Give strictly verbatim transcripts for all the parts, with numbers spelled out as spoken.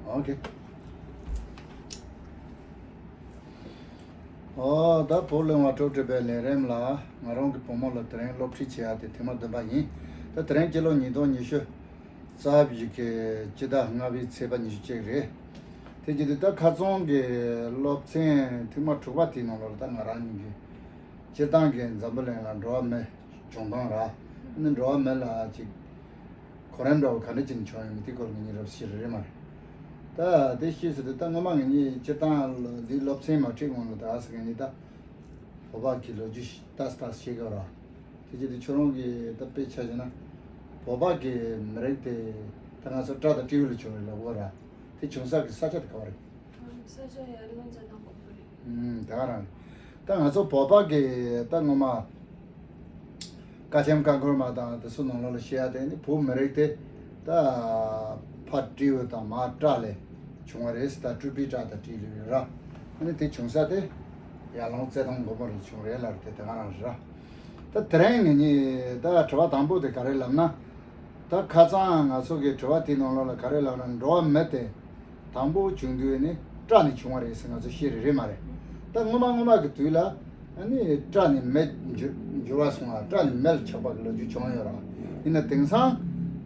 ཨོ་ཁེ། ཨོ་ད་བོད་གླིང་བ་ཀྲོ་ཀྲི་པའི་ལས་རིམ་ལ་ང་རང་གི་བུ་མོ་ལ་དེ་རིང་སློབ་ཁྲིད་བྱེད་ཡ་དེ་ཐེངས་མ་བདུན་པ་ཡིན། ད་དེ་རིང་སྤྱི་ལོ་ཉིས་སྟོང་ཉི་ཤུ་རྩ་བཞི་གི་སྤྱི་ཟླ་ལྔ་པའི་ཚེས་པ་ཉི་ཤུ་གཅིག་རེད། དེ་བྱས་དུས་ད་ཁ་རྩང་གི་སློབ་ཚན་ཐེངས་མ་དྲུག་པ་དེའི་ནང་ལོགས་ལ་ད་ང་རང་ཉིད་ཀྱི་སྤྱིར་བཏང་གི་འཛམ་བུ་གླིང་ལ་འགྲོ་བ་མི་བྱུང་སྟངས་ར། ཨ་ནི་འགྲོ་བ་མི་ལ་ཅིག་གོ་རིམ་འདྲ་བོ་ག་འདྲ་ཅིག་བྱུང་ཡོད་མེད་དེ་སྐོར་ངེད་གཉིས་རོབ་ཤེས་རེད་མ་རེད། ད་དེ་ཤེས་ཟེར་དུས་ད་སྔོན་མ་ངེད་གཉིས་སྤྱིར་བཏང་ལ་འདི་སློབ་ཚན་མ་ཁྲིད་སྔོན་ལ་ད་ཟེར་ངེད་གཉིས་ད་བོད་པ་གི་ལོ་རྒྱུས་ཤིག་ཏག་ཏག་ཤེས་དགོས་ར། དེ་བྱས་དུས་ཁྱོད་རང་གིས་ད་དཔེ་ཆ་བཞག་ན་བོད་པ་གི་མི་རིགས་དེ་ད་ང་ཚོ་སྤྲ་དང་སྤྲེའུ་ལ་བྱུང་རེད་ལབ་དགོས་ར། དེ་བྱུང་ས་གི་ས་ཆ་དེ་ག་བ་རེད། ས་ཆ་ཡར་ཀླུང་རྩེ་ཐང་གོང་པོ་རེད། ཨུམ། དེ་ག་རང་རེད། ད་ང་ཚོ་བོད་པ་གི་ད་སྔོན་མ་ཀ་ཆེམ་ཀ་འཁོར་མ་དང་དེ་ཚོ་ནང་ལོགས་ལ་བཤད་ཡ་དེ་ནི་བོད་མི་རིགས་དེ་ད་ཕ་སྤྲེའུ་དང་མ་སྤྲ་ལས་བྱུང་བ་རེད། ད་སྤྲུལ་པའི་སྤྲ་དང་སྤྲེའུ་ལས་རེད་ར། ཨ་ནི་དེ་བྱུང་ས་དེ་ཡར་ཀླུང་རྩེ་ཐང་གོང་པོ་ལ་བྱུང་རེད་ལབ་རེད། དེ་དེ་ག་རང་རེད་ར། ད་དེ་རིང་ངེད་གཉིས་ད་དྲི་བ་དང་པོ་དེ་ག་རེ་ལབ་ན། ད་ཁ་སང་ང་ཚོ་གི་དྲི་བ་དེའི་ནང་ལོགས་ལ་ག་རེ་ལབ་ན་འགྲོ་བ་མི་དེ་དང་པོ་བྱུང་དུས་ནི་སྤྲ་ནས་བྱུང་བ་རེད་ཟེར་ང་ཚོ་བཤད་རེད་རེད་མ་རེད། ད་སྔོན་མ་སྔོན་མ་གི་དུས་ལ་ཨ་ནི་སྤྲ་ནས་མི་འགྱུར་འགྱུར་བ་སོང་བ། སྤྲ་ནས་མི་ལ་ཆགས་པ་གི་ལོ་རྒྱུས་བྱུང་ཡོད་ར། ཡིན་ན་དེང་སང་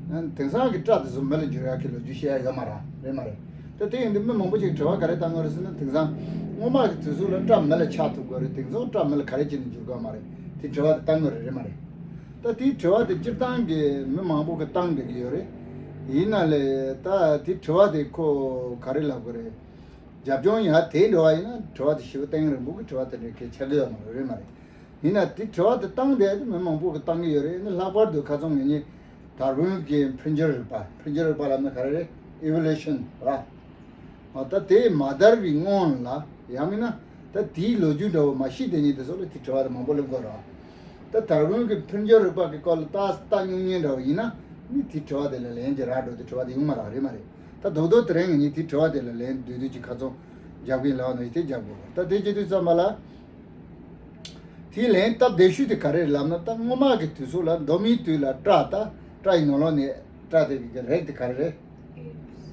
དེང་སང་གི་སྤྲ་དེ་ཚོ་མི་ལ་འགྱུར་ཡག་གི་ལོ་རྒྱུས་བཤད་ཡ་ཡོད་མ་ར་རེད་མ་རེད། ད་དེ་ཡིན་དུས་མི་མང་པོ་ཅིག་དྲི་བ་ག་རེ་བཏང་གི་ཡོད་རེད་ཟེར་ན། དེང་སང་སྔོན་མ་གི་དུས་ཚོད་ལ་སྤྲ་མི་ལ་ཆགས་ཐུབ་དགོས་རེད། དེང་སང་སྤྲ་མི་ལ་ག་རེ་བྱས་ནས་འགྱུར་དགོས་མ་རེད། དེ་དྲི་བ་དེ་བཏང་གི་ཡོད་རེད་རེད་མ་རེད། ད་དེའི་དྲི་བ་དེ་སྤྱིར་བཏང་གི་མི་མང་པོ་གིས་བཏང་བསྡད་ཀྱི་ཡོད་རེད། ཡིན་ན་ལས་ད་དེ་དྲི་བ་དེ་ཁོ་ག་རེ་ལབ་དགོས་རེད། རྒྱབ་ལྗོངས་ཡར་དེད་འགྲོ་བ་ཡིན་ན་དྲི་བ་དེ་ཞེ་པོ་ཏིང་རིང་པོ་གི་དྲི་བ་དེ་འདྲ་གལ་ཆགས་ཀྱི་ཡོད་མ་རེད་རེད་མ་རེད། ཡིན་ན་དེ་དྲི་བ་དེ་བཏང་བསྡད་དེ་མི་མང་པོ་གིས་བཏང་གི་ཡོད་རེད། ཡིན་ན་ལྷག་པར་དུ་ཁ་སང་ངེད་གཉིས་དར་ཝིན་གྱི་འཕེལ་འགྱུར་རིག་པ། འཕེལ་འགྱུར་རིག་པ་ལབ་ན་ག་རེ་རེད། ཨི་ཝོ་ལུ་ཤན་ར། ཨ་ད་དེ་མ་དར་བའི་སྔོན་ལ་ཡང་མིན་ན་ད་དེའི་ལོ་རྒྱུས་འདྲ་བོ་མ་ཤེས་བསྡད་མཁན་དེ་ཚོ་ལ་དེ་དྲི་བ་དེ་མང་པོ་སླེབས་དགོས་རེད། ད་དར་ཝིན་གྱི་འཕེལ་འགྱུར་རིག་པ་གི་སྐོར་ལ་ད་ལྟ་སྙིང་ཉེ་འདྲ་བོ་ཡིན་ན་ནི་དེ་དྲི་བ་དེ་ལ་ལན་གྱི་རག་འགྲོ། དེ་དྲི་བ་དེ་ཡོང་མ་རག་རེད་མ་རེད། ད་རྡོག་རྡོག་དེ་རིང་ངེད་གཉིས་དེ་དྲི་བ་དེ་ལ་ལན་བསྡུས་བསྡུས་ཀྱི་ཁ་ཚོན་རྒྱག་གི་ཡིན་ལབ་ནོ་ཡིན། དེ་རྒྱག་དགོས་རེད། ད་དེ་བྱེད་དུས་ཙམ་པ་ལ། དེའི་ལན་སྟབས་བདེ་ཤོས་དེ་ག་རེ་རེད་ལབ་ན། ད་སྔོན་མ་གི་དུས་ཚོད་ལ་མདོ་སྨད་དུས་ལ་སྤྲ། ད་སྤྲ་ཡི་ནང་ལོགས་ནས་སྤྲ་དེ་གི་རིགས་དེ་ག་རེ་རེད།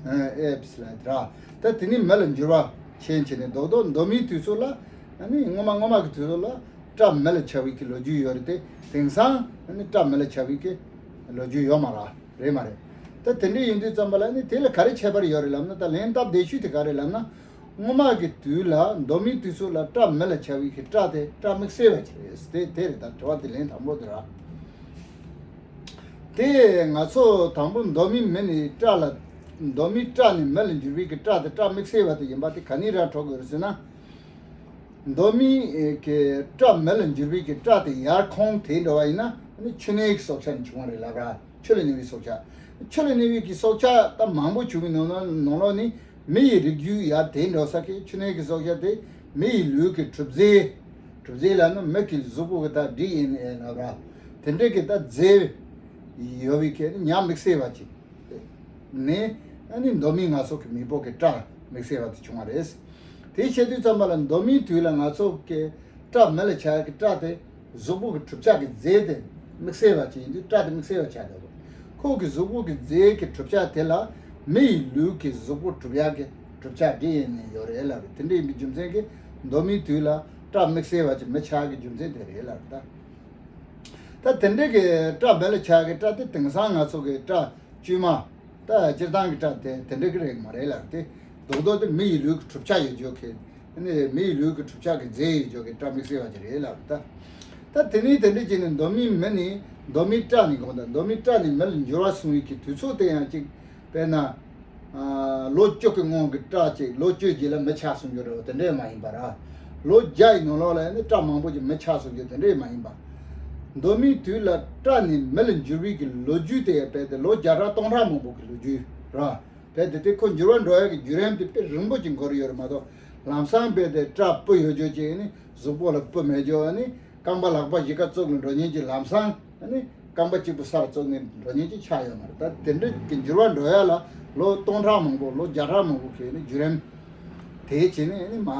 ཨེབ་སི་ལབ་ར། ད་དེ་ནི་མི་ལ་འགྱུར་བ་ཕྱིན་བྱས་ནས་རྡོག་རྡོག་མདོ་སྨད་དུས་ཚོད་ལ་ཨ་ནི་སྔོན་མ་སྔོན་མ་གི་དུས་ཚོད་ལ་སྤྲ་མི་ལ་ཆགས་པའི་གི་ལོ་རྒྱུས་ཡོད་རེད་དེ། དེང་སང་ཨ་ནི་སྤྲ་མི་ལ་ཆགས་པའི་གི་ལོ་རྒྱུས་ཡོད་མ་རེད་རེད་མ་རེད། ད་དེ་འདྲ་ཡིན་དུས་ཙམ་པ་ལ་ནི་དེ་ལ་ག་རེ་ཁྱད་པར་ཡོད་རེད་ལབ་ན། ད་ལན་སྟབས་བདེ་ཤོས་དེ་ག་རེ་ལབ་ན། སྔོན་མ་གི་དུས་ལ་མདོ་སྨད་དུས་ཚོད་ལ་སྤྲ་མི་ལ་ཆགས་པའི་གི་སྤྲ་དེ་སྤྲ་དམིགས་བསལ་བ་ཅིག་རེད། དེ་དེ་རེད། ད་དྲི་བ་དེ་ལན་དང་པོ་དེ་ར། དེ་ང་ཚོ་དང་པོ་མདོ་སྨད་མི་ནས་སྤྲ་ལ། མདོ་སྨད་སྤྲ་ནས་མི་ལ་འགྱུར་བའི་གི་སྤྲ་དེ་སྤྲ་དམིགས་བསལ་བ་དེ་ཡིན་པ་དེ་ག་ནས་ར་འཕྲོ་དགོས་རེད་ཟེར་ན། མདོ་སྨད་ཀྱི་སྤྲ་མི་ལ་འགྱུར་བའི་གི་སྤྲ་དེ་ཡར་ཁོང་དེད་འགྲོ་བ་ཡིན་ན་ནི་ཆུ་སྣོད་ཀྱི་སྲོག་ཆགས་ནས་བྱུང་བ་རེད་ལབ་ར། ཆུ་ལ་གནས་པའི་སྲོག་ཆགས། ཆུ་ལ་གནས་པའི་གི་སྲོག་ཆགས་ད་མང་པོ་བྱུང་བའི་ནང་ལོགས་ནང་ལོགས་ནི་མི་ཡི་རིགས་རྒྱུད་ཡར་དེད་འགྲོ་ས་གི་ཆུ་སྣོད་ཀྱི་སྲོག་ཆགས་དེ་མི་ཡི་ལུས་ཀྱི་གྲུབ་རྫས། གྲུབ་རྫས་ལབ་ན་མི་གི་གཟུགས་པོ་གི་ད་ཌི་ཨེན་ཨེ་ལབ་ར། དེ་འདྲ་གི་ད་རྫས་ཡོད་པའི་གི་ཉ་དམིགས་བསལ་བ་ཅིག་ནས་ཨ་ནི་མདོ་སྨད་ང་ཚོ་གི་མི་བོད་ཀྱི་སྤྲ་དམིགས་བསལ་བ་དེ་བྱུང་བ་རེད། དེ་བཤད་དུས་ཙམ་པ་ལ་མདོ་སྨད་དུས་ལ་ང་ཚོ་གི་སྤྲ་མི་ལ་ཆགས་ཀྱི་སྤྲ་དེ་གཟུགས་པོ་གི་གྲུབ་ཆ་གི་རྫས་དེ་དམིགས་བསལ་བ་ཅིག་ཡིན་དུས་སྤྲ་དེ་དམིགས་བསལ་བ་ཆགས་འདུག་ཁོ་གི་གཟུགས་པོ་གི་རྫས་ཀྱི་གྲུབ་ཆ་དེ་ལ་མི་ཡི་ལུས་ཀྱི་གཟུགས་པོ་གྲུབ་ཡག་གི་གྲུབ་ཆ་ཌི་ཨེན་ཨེ་ཡོད་རེད་ལབ་རེད། དེ་འདྲ་ཡིན་པའི་རྒྱུ་མཚན་གྱིས་མདོ་སྨད་དུས་ལ་སྤྲ་དམིགས་བསལ་བ་ཅིག་མི་ཆགས་ཀྱི་རྒྱུ་མཚན་དེ་རེད་ལབ་རེད་ད། ད་དེ་འདྲ་གི་སྤྲ་མི་ལ་ཆགས་ཀྱི་སྤྲ་དེ་དེང་སང་ང་ཚོ་གི་སྤྲ་དཀྱུས་མ། ད་སྤྱིར་བཏང་གི་སྤྲ་དེ་དེ་འདྲ་གི་རིགས་མ་རེད་ལབ་སྟེ། རྡོག་རྡོག་དེ་མི་ཡི་ལུས་ཀྱི་གྲུབ་ཆ་ཡོད་ཅོག་གི། ཨ་ནི་མི་ཡི་ལུས་ཀྱི་གྲུབ་ཆ་གི་རྫས་ཡོད་ཅོག་གི་སྤྲ་དམིགས་བསལ་བ་ཅིག་རེད་ལབ་ད། ད་དེ་ནས་དེ་འདྲ་བྱས་ནས་མདོ་སྨད་མི་ནས་མདོ་སྨད་སྤྲ་ནས་གོང་དང་མདོ་སྨད་སྤྲ་ནས་མི་ལ་འགྱུར་བ་སོང་བའི་གི་དུས་ཚོད་དེ་ཡང་ཅིག་དཔེར་ན། ལོ་བཅུ་གི་སྔོན་གྱི་སྤྲ་ཅིག་ལོ་བཅུ་རྗེས་ལ་མི་ཆགས་སོང་རྒྱུ་རེད་བ། དེ་འདྲས་མ་ཡིན་པ་ར། ལོ་བརྒྱ་ཡི་ནང་ལོགས་ལ་ནི་སྤྲ་མང་པོ་ཅིག་མི་ཆགས་སོང་རྒྱུ་དེ་འདྲས་མ་ཡིན་པ། མདོ་སྨད་དུས་ལ་སྤྲ་ནས་མི་ལ་འགྱུར་བའི་གི་ལོ་རྒྱུས་དེ་རྦད་དེ་ལོ་བརྒྱ་ཕྲག་སྟོང་ཕྲག་མང་པོ་གི་ལོ་རྒྱུས་ར། རྦད་དེ་དེ་ཁོ་འགྱུར་བ་འགྲོ་ཡ་གི་བརྒྱུད་རིམ་དེ་དཔེ་རིང་པོ་ཅིག་འགོར་ཡོད་རེད་མ་གཏོགས། ལམ་སང་རྦད་དེ་སྤྲ་སྤུ་ཡོད་རྒྱུ་ཅིག་ནི་གཟུགས་པོ་ལ་སྤུ་མེད་རྒྱུ་ནི། རྐང་པ་ལག་པ་གཞིས་ཀ་བཙུགས་ནས་འགྲོ་མཁན་གྱི་ལམ་སང་ནི་རྐང་པ་གཅིག་པུ་སར་བཙུགས་ནས་འགྲོ་མཁན་གྱི་ཆགས་ཡོད་མ་རེད། ད་དེ་འདྲ་གི་འགྱུར་བ་འགྲོ་ཡ་ལ་ལོ་སྟོང་ཕྲག་མང་པོ་ལོ་བརྒྱ་ཕྲག་མང་པོ་གི་ནི་བརྒྱུད་རིམ་དེ་བྱས་ནས་ནི་མ་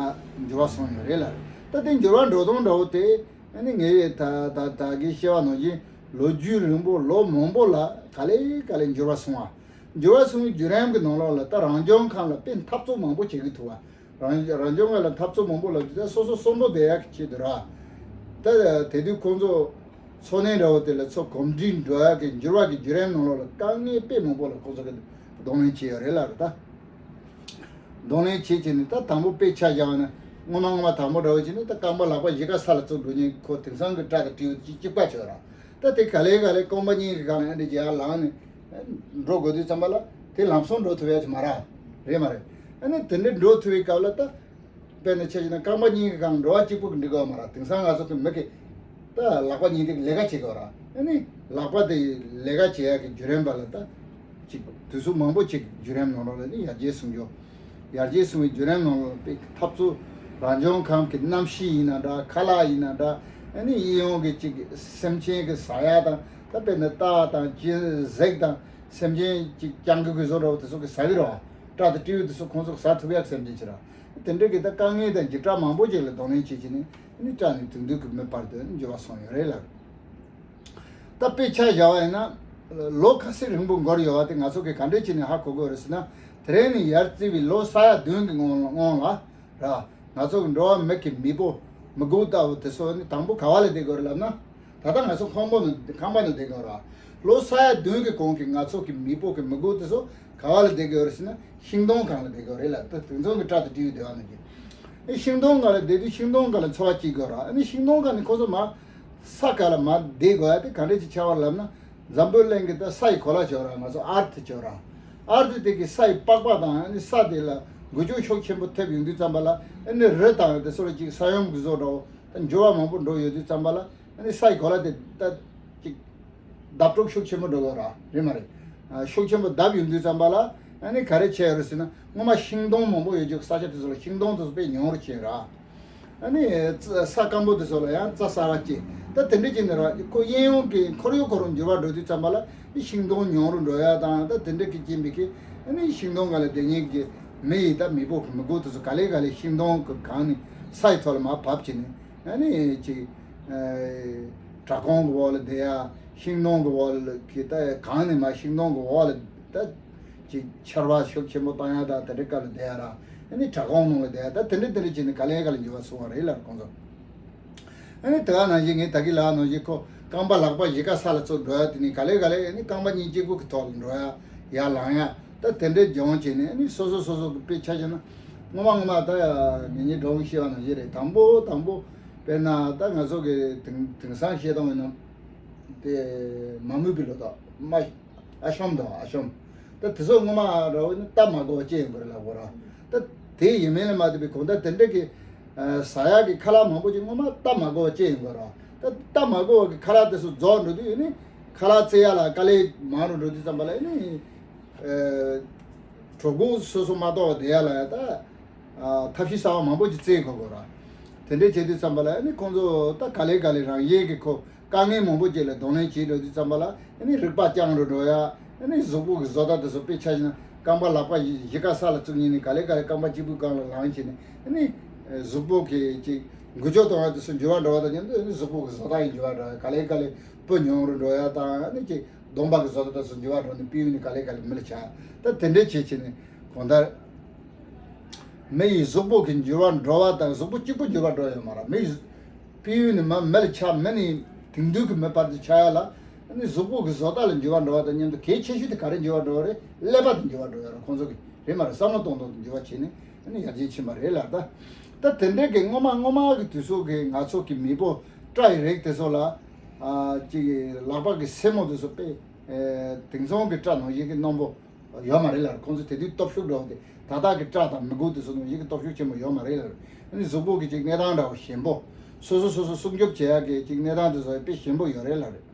འགྱུར་བ་སོང་ཡོད་རེད་ལ། ད་དེ་འགྱུར་བ་འགྲོ་སྟངས་འདྲ་བོ་དེ་ནི་ངས་ད་ད་ད་གི་བཤད་པ་ནང་བཞིན་ལོ་རྒྱུས་རིང་པོ་ལོ་མང་པོ་ལ་ག་ལེ་ག་ལེ་འགྱུར་བ་སོང་བ། འགྱུར་བ་སོང་བའི་བརྒྱུད་རིམ་གྱི་ནང་ལོགས་ལ་ད་རང་བྱུང་ཁམས་ལ་དཔེ་འཐབ་རྩོད་མང་པོ་བྱེད་ཀྱི་འདུག་བ། རང་རང་བྱུང་ཁམས་ལ་འཐབ་རྩོད་མང་པོ་ལབ་དུས་ད་སོ་སོ་གསོན་པོ་བསྡད་ཡག་གི་ཆེད་དུ་ར། ད་དེ་དུས་ཁོང་ཚོ་འཚོ་གནས་འདྲ་བོ་དེ་ལ་ཚོ་གོམས་འདྲིས་འགྲོ་ཡག་གི་འགྱུར་བ་གི་བརྒྱུད་རིམ་ནང་ལོགས་ལ་དཀའ་ངལ་དཔེ་མང་པོ་ལ་ཁོང་ཚོ་གི་གདོང་ལེན་བྱས་ཡོད་རེད་ལབ་རེད་ད། གདོང་ལེན་བྱེད་བྱས་ནས་ད་དང་པོ་དཔེ་ཆ་བཞག་ན་སྔོན་མ་སྔོན་མ་དང་པོ་འདྲ་བོ་བྱས་ན་ད་རྐང་པ་ལག་པ་གཞིས་ཀ་ས་ལ་བཙུགས་འགྲོ་མཁན་ཁོ་དེང་སང་གི་སྐྲ་དང་སྤྲེའུ་གཅིག་གཅིག་པ་བྱོས་ར། ད་དེ་ག་ལེ་ག་ལེ་རྐང་པ་གཉིས་ཀྱི་སྒང་ལ་ཨ་འདྲ་བྱས་ཡར་ལངས་ནས་འགྲོ་དགོས་དུས་ཙམ་པ་ལ་དེ་ལམ་སང་འགྲོ་ཐུབ་ཡ་ཅིག་མ་རེད། རེད་མ་རེད། ཨ་ནི་དེ་འདྲ་འགྲོ་ཐུབ་པའི་སྐབས་ལ་ད། དཔེར་ན་ཆ་བཞག་ན་རྐང་པ་གཉིས་ཀྱི་སྒང་འགྲོ་བ་གཅིག་པུ་གིས་འགྲིག་གི་ཡོད་མ་རེད། དེང་སང་ང་ཚོ་གི་མི་གི་ད་ལག་པ་གཉིས་དེ་ལས་ཀ་བྱེད་དགོས་ར། ཨ་ནི་ལག་པ་དེ་ལས་ཀ་བྱེད་ཡག་གི་བརྒྱུད་རིམ་པ་ལ་ད་ཅིག་དུས་ཚོད་མང་པོ་ཅིག་བརྒྱུད་རིམ་ནང་ལོགས་ལ་ནི་ཡར་རྒྱས་སོང་ཡོད། ཡར་རྒྱས་སོང་བའི་བརྒྱུད་རིམ་ནང་ལོགས་པའི་འཐབ་རྩོད་རང་བྱུང་ཁམས་ཀྱི་གནམ་གཤིས་ཡིན་ན་འདྲ། ཁ་ལག་ཡིན་ན་འདྲ། ཨ་ནི་གཡས་གཡོན་གྱི་ཅིག་སེམས་ཅན་གྱི་ཟ་ཡག་དང་ད་དཔེར་ན་སྟག་དང་གཅན་གཟིག་དང་སེམས་ཅན་ཅིག་སྤྱང་ཀི་གི་བཟོ་འདྲ་བོ་དེ་ཚོ་གིས་ཟ་གི་རེད་བ། སྐྲ་དང་སྤྲེའུ་དེ་ཚོ་ཁོང་ཚོ་གིས་ཟ་ཐུབ་ཡག་སེམས་ཅན་ཅིག་ར། དེ་འདྲ་གི་ད་དཀའ་ངལ་དང་འཇིགས་སྐྲག་མང་པོ་ཅིག་ལ་གདོང་ལེན་བྱེད་ཀྱི་ནི་ནི་སྐྲག་ནས་དུས་འདུག་གི་མི་བར་དུ་འགྱུར་བ་སོང་ཡོད་རེད་ལ། ད་དཔེ་ཆ་བཞག་པ་ཡིན་ན་ལོ་ཁ་ཤས་རིང་པོ་འགོར་ཡོད་པ་དེ་ང་ཚོ་གིས་ག་འདྲས་བྱས་ནས་ཧ་གོ་དགོས་རེད་ཟེར་ན། དེ་རིང་ནས་ཡར་བརྩིས་པའི་ལོ་ས་ཡ་བདུན་གྱི་སྔོན་སྔོན་ལ་ར། ང་ཚོ་གི་འགྲོ་བ་མི་གི་མེས་པོ་མི་རྒོད་ལྟ་བུ་དེ་ཚོ་ནི་དང་པོ་ག་བ་ལ་བསྡད་དགོས་རེད་ལབ་ན། ད་ལྟ་ང་ཚོ་ཁང་པ་ནང་ཁང་པ་ནང་བསྡད་དགོས་ར། ལོ་ས་ཡ་བདུན་གྱི་གོང་གི་ང་ཚོ་གི་མེས་པོ་གི་མི་རྒོད་དེ་ཚོ་ག་བ་ལ་བསྡད་དགོས་རེད་ཟེར་ན་ཤིང་སྡོང་སྒང་ལ་བསྡད་དགོས་རེད་ལ། ད་དེང་སང་གི་སྐྲ་དང་སྤྲེའུ་སྡེ་བ་ནང་གི་ཨེ་ཤིང་སྡོང་སྒང་ལ་བསྡད་དུས་ཤིང་སྡོང་སྒང་ལ་འཚོ་བ་སྐྱེལ་དགོས་ར། ཨ་ནི་ཤིང་སྡོང་སྒང་ནས་ཁོ་ཚོ་མར་ས་སྒང་ལ་མར་བསྡད་དགོས་ཡ་དེ་ག་འདྲས་ཅིག་ཆགས་པ་ལབ་ན། འཛམ་བུ་གླིང་གི་ད་ས་ཡི་གོ་ལ་བྱོས་ར། ང་ཚོ་ཨར་ཐི་བྱོས་ར། ཨར་ཐི་དེ་གི་ས་ཡི་པགས་པ་དང་ཨ་ནི་ས་དེ་ལ་འགུལ་སྐྱོད་ཤུགས་ཆེན་པོ་ཐེབས་ཡོང་དུས་ཙམ་པ་ལ་ཨ་ནི་རི་དང་དེ་ཚོ་ལ་ཅིག་ས་ཡོམ་གི་བཟོ་འདྲ་བོ་ད་འགྱུར་བ་མང་པོ་འགྲོ་ཡོང་དུས་ཙམ་པ་ལ་ཨ་ནི་ས་ཡི་གོ་ལ་དེ་ད་ཅིག་བརྡབ་འཁྲུག་ཤུགས་ཆེན་པོ་འགྲོ་གི་ར། རེད་མ་རེད། ཨ་ཤུགས་ཆེན་པོ་བརྡབ་ཡོང་དུས་ཙམ་པ་ལ་ཨ་ནི་ག་རེ་བྱས་ཡོད་རེད་ཟེར་ན། སྔོན་མ་ཤིང་སྡོང་མང་པོ་ཡོད་རྒྱུ་ས་ཆ་དེ་ཚོ་ལ་ཤིང་སྡོང་དེ་ཚོ་དཔེ་ཉུང་རུ་ཕྱིན་ར། ཨ་ནི་རྩྭ་ས་སྐམ་པོ་དེ་ཚོ་ལ་ཡང་རྩྭ་གསར་པ་སྐྱེས། ད་དེ་འདྲ་བྱས་ནས་ར་ཁོ་གཡས་གཡོན་གྱི་ཁོར་ཡུག་ཁོ་རང་འགྱུར་བ་འགྲོ་དུས་ཙམ་པ་ལ་ནི་ཤིང་སྡོང་ཉུང་རུ་འགྲོ་ཡ་དང་། ད་དེ་འདྲ་གི་རྐྱེན་པས་ཁེ་ཨ་ནི་ཤིང་སྡོང་སྒང་ལ་བསྡད་མཁན་གྱི་མི་ཡི་ད་མེས་པོ་གི་མི་རྒོད་དེ་ཚོ་ག་ལེ་ག་ལེ་ཤིང་སྡོང་གི་སྒང་ནས་ས་ཡི་ཐོག་ལ་མར་བབས་བྱས་ནས་ཨ་ནི་ཅིག་བྲག་ཁུང་གི་འོག་ལ་བསྡད་ཡ། ཤིང་སྡོང་གི་འོག་ལ་གི་ད་སྒང་ནས་མར་ཤིང་སྡོང་གི་འོག་ལ་ད། ཅིག་ཆར་པ་ཤུགས་ཆེན་པོ་བཏང་ཡ་དང་དེ་འདྲའི་སྐབས་ལ་བསྡད་ཡ་ར། ཨ་ནི་བྲག་ཁུང་ནང་ལ་བསྡད་ཡ་ད་དེ་འདྲ་དེ་འདྲ་བྱས་ནས་ག་ལེ་ག་ལེ་འགྱུར་བ་སོང་བ་རེད་ལབ་ཁོང་ཚོ། ཨ་ནི་དེ་ག་ནང་བཞིན་ངས་ད་གིན་ལབ་ནང་བཞིན་ཁོ་རྐང་པ་ལག་པ་གཞིས་ཀ་ས་ལ་བཙུགས་འགྲོ་ཡ་དེ་ནི་ག་ལེ་ག་ལེ་ཨ་ནི་རྐང་པ་གཉིས་གཅིག་པུ་གི་ཐོག་ལ་འགྲོ་ཡ་ཡར་ལངས་ཡ་ད་དེ་འདྲའི་སྦྱོང་བྱས་ནས། ཨ་ནི་སོ་སོ་སོ་སོ་གི་དཔེ་ཆ་བཞག་ན་སྔོན་མ་སྔོན་མ་ད་ངེད་གཉིས་འགྲོ་འོང་བཤད་པ་ནང་བཞིན་རེད། དང་པོ་དང་པོ་དཔེར་ན་ད་ང་ཚོ་གི་དེང་དེང་སང་བཤད་སྟངས་ཡིན་ན་དེ་མ་རྨོས་པའི་ལོ་ཏོག་མ། ཨ་ཤོམ་དང་ཨ་ཤོམ། ད་དེ་ཚོ་སྔོན་མ་ར་བ་ནི་ལྟ་མ་དགོས་པ་ཅི་ཡིན་པ་རེད་ལབ་དགོས་ར། ད་དེ་ཡིན་མིན་ལ་མ་ལྟོས་པའི་གོང་ད་དེ་འདྲ་གི་ཟ་ཡག་གི་ཁ་ལག་མང་པོ་ཅིག་སྔོན་མ་ལྟ་མ་དགོས་པ་ཅི་ཡིན་དགོས་ར། ད་ལྟ་མ་དགོས་པ་གི་ཁ་ལག་དེ་ཚོ་རྫོགས་འགྲོ་དུས་ཡིན་ནི་ཁ་ལག་བཙལ་ཡ་ལ་དཀའ་ལས་མང་རུ་འགྲོ་དུས་ཙམ་པ་ལ་ཡིན་ནི་གྲོད་ཁོག་སོ་སོ་མ་གཏོགས་བསྡད་ཡ་ལ་ཡ་ད། ཨ་ཐབས་ཤེས་གསར་པ་མང་པོ་ཅིག་བཙལ་དགོས་དགོས་ར། དེ་འདྲས་བྱེད་དུས་ཙམ་པ་ལ་ཨ་ནི་ཁོང་ཚོ་ད་ག་ལེ་ག་ལེ་རང་བཞིན་གྱི་ཁོ་དཀའ་ངལ་མང་པོ་ཅིག་ལ་གདོང་ལེན་བྱེད་འགྲོ་དུས་ཙམ་པ་ལ་ཨ་ནི་རིག་པ་སྐྱང་རུ་འགྲོ་ཡ། ཨ་ནི་གཟུགས་པོ་གི་བཟོ་ལྟ་དེ་ཚོ། དཔེ་ཆ་བཞག་ན་རྐང་པ་ལག་པ་གཞིས་ཀ་ས་ལ་བཙུགས་ཉིན་ནི་ག་ལེ་ག་ལེ་རྐང་པ་གཅིག་པུའི་སྒང་ལ་ལངས་བྱས་ནས་ཨ་ནི་གཟུགས་པོ་གི་ཅིག་འགུལ་སྐྱོད་གཏོང་ཡ་དེ་ཚོ་འགྱུར་བ་འགྲོ་བ་དང་མཉམ་དུ་ཨ་ནི་གཟུགས་པོ་གི་བཟོ་ལྟ་ཡང་འགྱུར་བ་འགྲོ་ཡ། ག་ལེ་ག་ལེ་སྤུ་ཉུང་རུ་འགྲོ་ཡ་དང་། ཨ་ནི་ཅིག་གདོང་པ་གི་བཟོ་ལྟ་དེ་ཚོ་འགྱུར་བ་འགྲོ་ནས་སྤུ་ནི་ག་ལེ་ག་ལེ་མི་ལ་ཆགས། ད་དེ་འདྲས་བྱེད་བྱས་ནས་གང་ལྟར། མི་ཡི་གཟུགས་པོ་གི་འགྱུར་བ་འགྲོ་བ་དང་གཟུགས་པོ་གཅིག་པུ་འགྱུར་བ་འགྲོ་ཡོད་མ་རེད། མི་ཡི་སྤྱི་ཡོངས་ནས་མ་མི་ལ་ཆགས། མི་ནས་དེང་དུས་ཀྱི་མི་བར་དུ་ཆགས་ཡ་ལ་ནི་གཟུགས་པོ་གི་བཟོ་ལྟ་ལ་འགྱུར་བ་འགྲོ་བ་དང་མཉམ་དུ་གལ་ཆེ་ཤོས་དེ་ག་རེ་འགྱུར་བ་འགྲོ་བ་རེད། ཀླད་པ་དེ་འགྱུར་བ་འགྲོ་ཡ་རེད། ཁོང་ཚོ་གི་རེད་མ་རེད། བསམ་བློ་གཏོང་སྟངས་དེ་འགྱུར་བ་བྱས་ནས་ནི་ཡར་རྒྱས་ཕྱིན་པ་རེད་ལ། ད་ད་དེ་འདྲའི་གི་སྔོན་མ་སྔོན་མ་གི་དུས་ཚོད་ཀྱི་ང་ཚོ་གི་མེས་པོ་སྐྲ་ཡི་རིགས་དེ་ཚོ་ལ་ཨ་ཅིག་ལག་པ་གི་སེན་མོ་དེ་ཚོ་དཔེ་ཨེ་དེང་སང་གི་སྐྲ་ནང་བཞིན་གི་རྣོན་པོ་ཡོད་མ་རེད་ལ། ཁོང་ཚོ་དེ་དུས་སྟོབས་ཤུགས་འགྲོ་སྟེ་ད་ལྟ་གི་སྐྲ་དང་མི་འགུལ་དེ་ཚོ་ནང་བཞིན་གི་སྟོབས་ཤུགས་ཆེན་པོ་ཡོད་མ་རེད་ལ། ཨ་ནི་གཟུགས་པོ་གི་ཅིག་གནས་སྟངས་འདྲ་བོ་ཞན་པོ། སོ་སོ་སོ་སོ་སྲུང་སྐྱོབ་བྱེད་ཡག་གི་ཅིག་གནས་སྟངས་དེ་ཚོ་དཔེ་ཞན་པོ་ཡོད་རེད་ལ་རེད།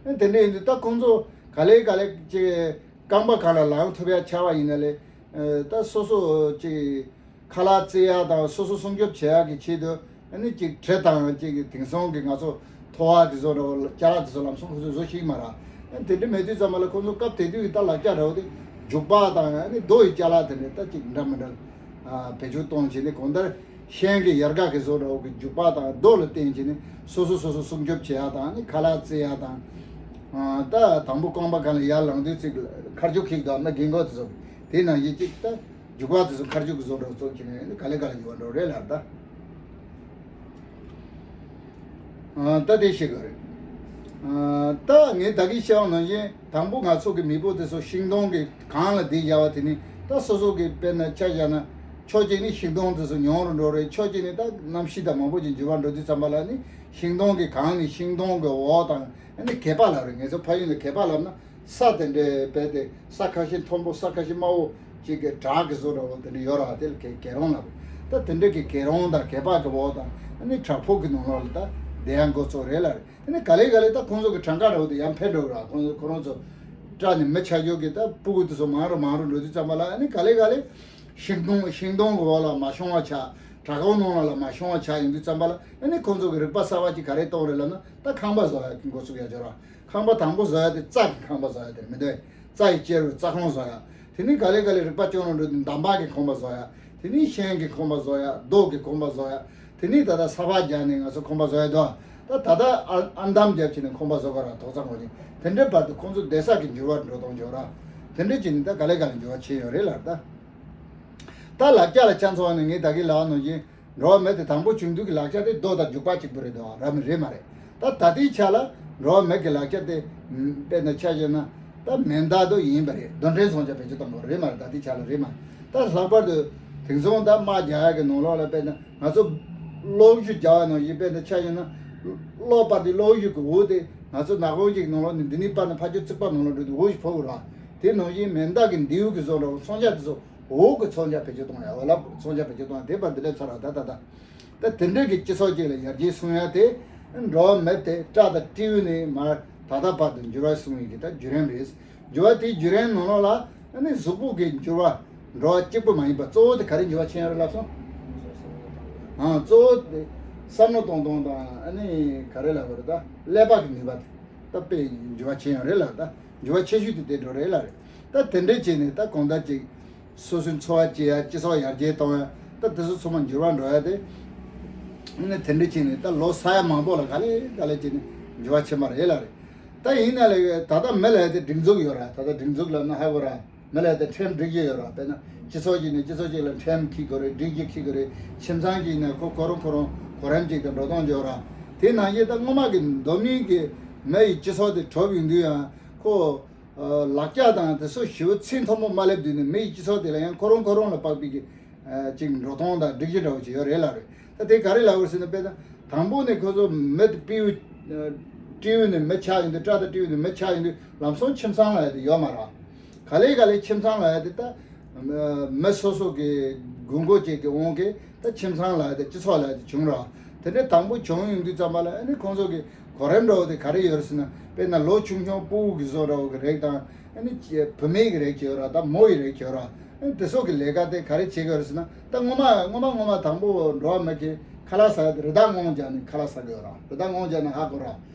ཨ་ནི་དེ་འདྲ་ཡིན་དུས་ད་ཁོང་ཚོ་ག་ལེ་ག་ལེ་ཅིག་རྐང་པ་སྒང་ལ་ལངས་ཐུབ་ཡ་ཆགས་པ་ཡིན་ན་ལས། ཨ་ད་སོ་སོ་ཅིག་ཁ་ལག་བཙལ་ཡག་དང་སོ་སོ་སྲུང་སྐྱོབ་བྱེད་ཡག་གི་ཆེད་དུ་ཨ་ནི་ཅིག་གྲི་དང་ཅིག་དེང་སང་གི་ང་ཚོ་ཐོ་བ་གི་བཟོ་འདྲ་བོ་ཅ་ལག་དེ་ཚོ་ལམ་སང་ཁོ་ཚོས་བཟོ་ཤེས་ཀྱི་མ་རེད། ཨ་ནི་དེ་འདྲ་མེད་དུས་ཙམ་པ་ལ་ཁོ་ཚོ་སྐབས་དེ་དུས་ཀྱི་ད་ལག་ཆ་འདྲ་བོ་དེ་རྒྱུག་པ་དང་ཨ་ནི་རྡོ་ཡི་ཅ་ལག་དེ་འདྲ་ད་ཅིག་འདྲ་མི་འདྲ་ཨ་བེད་སྤྱོད་གཏོང་བྱས་ནས་གང་ལྟར་ཤིང་གི་ཡལ་ག་གི་བཟོ་འདྲ་བོ་གི་རྒྱུག་པ་དང་རྡོ་ལ་བརྟེན་བྱས་ནས་སོ་སོ་སོ་སོ་སྲུང་སྐྱོབ་བྱེད་ཡག་དང་ཨ་ནི་ཁ་ལག་བཙལ་ཡག་དང་། ད་དང་པོ་རྐང་པ་སྒང་ལ་ཡར་ལངས་དུས་ཅིག་མཁར་རྒྱུག་ཁེགས་འདུག་ན་རྒན་གོག་དེ་ཚོ་དེ་ནང་བཞིན་ཅིག་ད་རྒྱུག་པ་དེ་ཚོ་མཁར་རྒྱུག་གི་བཟོ་འདྲ་བཟོ་གི་ནས་ག་ལེ་ག་ལེ་རྒྱུག་པ་འགྲོ་རེད་ལ་ད། ད་དེ་ཤེས་དགོས་རེད། ད་ངས་ད་གིན་བཤད་པ་ནང་བཞིན་དང་པོ་ང་ཚོ་གི་མེས་པོ་དེ་ཚོ་ཤིང་སྡོང་གི་གངས་ལ་བསྡད་བཞག་པ་དེ་ནི་ད་སོ་སོ་གི་དཔེར་ན་ཆ་བཞག་ན་ཕྱོགས་གཅིག་ནི་ཤིང་སྡོང་དེ་ཚོ་ཉུང་རུ་འགྲོ་རེད། ཕྱོགས་གཅིག་ནི་ད་གནམ་གཤིས་དང་མང་པོ་ཅིག་འགྱུར་བ་འགྲོ་དུས་ཙམ་པ་ལ་ནི་ཤིང་སྡོང་གི་གངས་ནི་ཤིང་སྡོང་གི་འོག་དང་ཨ་ནི་གད་པ་ལབ་རེད། ངེད་ཚོ་ཕ་ཡུལ་ནས་གད་པ་ལབ་ན། ས་དེ་འདྲའི་རྦད་དེ་ས་ཁ་ཤས་མཐོན་པོ་ས་ཁ་ཤས་དམའ་བོ་ཅིག་གི་བྲག་གི་བཟོ་འདྲ་བོ་དེ་འདྲ་ཡོད་ར། དེ་ལ་གད་གད་རོང་ལབ་རེད། ད་དེ་འདྲ་གི་གད་རོང་དང་གད་པ་གི་འོག་དང་ཨ་ནི་བྲག་ཕུག་གི་ནང་ལོགས་ལ་ད་བསྡད་ཡ་འགོ་ཚུགས་རེད་ལབ་རེད། ཨ་ནི་ག་ལེ་ག་ལེ་ད་ཁོང་ཚོ་གི་གྲངས་ཀ་འདྲ་བོ་དེ་ཡར་འཕེལ་འགྲོ་གི་ར། ཁོང་ཚོ་ཁོ་རང་ཚོ་སྐྲ་ནི་མི་ཆགས་རྒྱུ་གི་ད་སྤུ་གུ་དེ་ཚོ་མང་རུ་མང་རུ་འགྲོ་དུས་ཙམ་པ་ལ་ཨ་ནི་ག་ལེ་ག་ལེ་ཤིང་སྡོང་ཤིང་སྡོང་གི་འོག་ལ་མ་ཤོང་བ་ཆགས། བྲག་འོག་ནང་ལ་ལ་མ་ཤོང་བ་ཆགས་ཡོང་དུས་ཙམ་པ་ལ་ཨ་ནི་ཁོང་ཚོ་གི་རིག་པ་གསར་བ་ཅིག་ག་རེ་གཏོང་རེད་ལབ་ན་ད་ཁང་པ་བཟོ་ཡ་གི་འགོ་ཚུགས་ཡ་ཅིག་ཡོད་ར། ཁང་པ་དང་པོ་བཟོ་ཡ་དེ་རྩྭ་གི་ཁང་པ་བཟོ་ཡ་དེ་རེད་མི་འདུག་རྩྭ་ཡི་གཅེར་བུ་རྩྭ་ཁང་བཟོ་ཡ། དེ་ནས་ག་ལེ་ག་ལེ་རིག་པ་སྐྱོ་རུ་འགྲོ་དུས་འདམ་བག་གི་ཁང་པ་བཟོ་ཡ། དེ་ནས་ཤིང་གི་ཁང་པ་བཟོ་ཡ། རྡོ་གི་ཁང་པ་བཟོ་ཡ། དེ་ནས་ད་ལྟ་ས་ཕག་རྒྱག་ནས་ང་ཚོ་ཁང་པ་བཟོ་ཡ་འདུག་ད་ད་ལྟ་ཨ་ཨ་འདམ་རྒྱབ་བྱས་ནས་ཁང་པ་བཟོ་ག་ར་ཐོག་ཚང་གོ་ཅིང་དེ་འདྲའི་བར་དུ་ཁོང་ཚོ་བསྡད་ས་གི་འགྱུར་བ་འགྲོ་གཏོང་བྱོས་ར། དེ་འདྲ་བྱས་ནས་ད་ག་ལེ་ག་ལེ་འགྱུར་བ་ཕྱིན་ཡོད་རེད་ལ་ད། ད་ལ་རྒྱ་ལ་ཆ་མཚོན་ནས་ངས་ད་གིན་ལབ་ནང་བཞིན། འགྲོ་བ་མི་དེ་དང་པོ་བྱུང་དུས་ཀྱི་ལག་ཆ་དེ་རྡོ་དང་རྒྱུག་པ་གཅིག་པུ་རེད་དོ། ར་མི་རེད་མ་རེད། ད་ད་ལྟའི་ཆ་ལ་འགྲོ་བ་མི་གི་ལག་ཆ་དེ་དཔེར་ན་ཆ་བཞག་ན་ད་མེ་མདའ་དོ་ཡིན་པ་རེད། རྡུལ་ཕྲན་མཚོན་ཆ་བེད་སྤྱོད་གཏོང་དགོས་རེད་མ་རེད། ད་ལྟའི་ཆ་ལ་རེད་མ་རེད། ད་ལྷག་པར་དུ་དེང་སང་ད་དམག་རྒྱག་ཡ་གི་ནང་ལོགས་ལ་དཔེར་ན་ང་ཚོ་གློག་བཞུ་རྒྱག་ཡ་ནང་བཞིན་དཔེར་ན་ཆ་བཞག་ན་གློག་སྤར་དེ་གློག་བཞུ་གི་འོད་དེ་ང་ཚོ་ནག་པོ་ཅིག་ནང་ལོགས་ནས་འདི་ནས་སྤར་ན་ཕར་ཕྱོགས་རྩིག་པ་ནང་ལོགས་འགྲོ་དུས་འོད་ཞིག་ཕོག་གི་རེད། དེ་ནང་བཞིན་མེ་མདའ་གི་མདེའུ་གི་བཟོ་འདྲ་བོ་མཚོན་ཆ་དེ་ཚོ། འོག་གི་མཚོན་ཆ་བེད་སྤྱོད་གཏོང་ཡ། འོག་ལ་མཚོན་ཆ་བེད་སྤྱོད་གཏོང་ཡ་དེ་བར་འདི་ལས་ཚར་བ་ད་ད་ད། ད་དེ་འདྲ་གི་སྤྱི་ཚོགས་ཅིག་ལ་ཡར་རྒྱས་སོང་ཡ་དེ། འགྲོ་བ་མི་དེ་སྐྲ་དང་སྤྲེའུ་ནས་མར་ད་ལྟ་བར་དུ་འགྱུར་བ་སོང་ཡི་གི་ད་བརྒྱུད་རིམ་རེད། འགྱུར་བ་དེའི་བརྒྱུད་རིམ་ནང་ལོགས་ལ་ཨ་ནི་གཟུགས་པོ་གི་འགྱུར་བ་འགྲོ་བ་གཅིག་པུ་མ་ཡིན་པ་གཙོ་བོ་དེ་ག་རེ་འགྱུར་བ་ཕྱིན་ཡོད་རེད་ལབ་སོང་། ཨང་གཙོ་བོ་དེ་བསམ་བློ་གཏོང་སྟངས་དང་ཨ་ནི་ག་རེ་ལབ་དགོས་རེད། ད་ཀླད་པ་གི་ནུས་པ་དེ་ད་དཔེ་འགྱུར་བ་ཕྱིན་ཡོད་རེད་ལ་ད་འགྱུར་བ་ཆེ་ཤོས་དེ་དེ་འགྲོ་རེད་ལ་རེད། ད་དེ་འདྲ་བྱས་ནས་ད་གང་ལྟར་ཅིག་སོ་སོའི་འཚོ་བ་སྐྱེལ་ཡ་སྤྱི་ཚོགས་ཡར་རྒྱས་གཏོང་ཡ་ད་དེ་ཚོ་ཚང་མ་འགྱུར་བ་འགྲོ་ཡ་དེ། ཨ་ནི་དེ་འདྲ་བྱས་ནས་ད་ལོ་ས་ཡ་མང་པོ་ལ་ག་ལེ་ག་ལེ་བྱས་ནས་འགྱུར་བ་ཕྱིན་པ་རེད་ལ་རེད། ད་ཡིན་ན་ལས་ད་ལྟ་མི་ལ་ཡ་དེ་སྒྲིག་འཛུགས་ཡོད་ར། ད་ལྟ་སྒྲིག་འཛུགས་ལབ་ན་ཧ་གོ་ར། མི་ལ་ཡ་དེ་ཁྲིམས་སྒྲིག་གཞི་ཡོད་ར། དཔེར་ན་སྤྱི་ཚོགས་ཀྱི་ནས་སྤྱི་ཚོགས་གཅིག་ལ་ཁྲིམས་འཁྱེར་དགོས་རེད། སྒྲིག་གཞི་འཁྱེར་དགོས་རེད། ཁྱིམ་ཚང་གཅིག་ནས་ཁོ་ཁོ་རང་ཁོ་རང་གོ་རིམ་གཅིག་དང་འགྲོ་སྟངས་ཡོད་ར། དེ་ནང་བཞིན་ད་སྔོན་མ་གི་མདོ་སྨད་གི་མི་ཡི་སྤྱི་ཚོགས་དེ་གྲུབ་ཡོང་དུས་ཡང་ཁོ། ལག་ཆ་དང་དེ་ཚོ་ཞེ་པོ་ཚད་མཐོན་པོ་མ་སླེབས་དུས་ནས་མི་ཡི་སྤྱི་ཚོགས་དེ་ལ་ཡང་ཁོ་རང་ཁོ་རང་ལ་དཔག་པའི་གི་ཅིག་འགྲོ་སྟངས་དང་སྒྲིག་གཞི་འདྲ་བོ་ཅིག་ཡོད་རེད་ལབ་རེད། ད་དེ་ག་རེ་ལབ་དགོས་ཟེར་ན་དཔེར་ན་དང་པོ་ནས་ཁོ་ཚོ་མི་དེ་སྤྲེའུ་སྤྲེའུ་ནས་མི་ཆགས་ཡོང་དུས་སྐྲ་དང་སྤྲེའུ་ནས་མི་ཆགས་ཡོང་དུས་ལམ་སང་ཁྱིམ་ཚང་ལབ་ཡ་དེ་ཡོད་མ་རེད། ག་ལེ་ག་ལེ་ཁྱིམ་ཚང་ལབ་ཡ་དེ་ད་མི་སོ་སོ་གི་དགོས་མཁོ་ཅིག་གི་དབང་གིས་ད་ཁྱིམ་ཚང་ལབ་ཡ་དེ་སྤྱི་ཚོགས་ལབ་ཡ་དེ་བྱུང་ར། དེ་འདྲའི་དང་པོ་བྱུང་ཡོང་དུས་ཙམ་པ་ལ་ཨ་ནི་ཁོང་ཚོ་གི་གོ་རིམ་འདྲ་བོ་དེ་ག་རེ་ཡོད་རེད་ཟེར་ན་དཔེར་ན་ལོ་ཆུང་ཆུང་ཕྲུ་གུ་གི་བཟོ་འདྲ་བོ་གི་རིགས་དང་ཨ་ནི་བུད་མེད་ཀྱི་རིགས་ཅིག་ཡོད་ར། ད་མོ་ཡི་རིགས་ཅིག་ཡོད་ར། ཨ་ནི་དེ་ཚོ་གི་ལས་ཀ་དེ་ག་རེ་བྱེད་ཀྱི་ཡོད་རེད་ཟེར་ན་ད་སྔོན་མ་སྔོན་མ་སྔོན་མ་དང་པོ་འགྲོ་བ་མི་གི་ཁ་ལག་ཟ་ཡ་དེ་རི་དྭགས་སྔོ་རྒྱག་ནས་ཁ་ལག་ཟ་གི་ཡོད་ར། རི་དྭགས་སྔོ་རྒྱག་ན་ཧ་གོ་ར།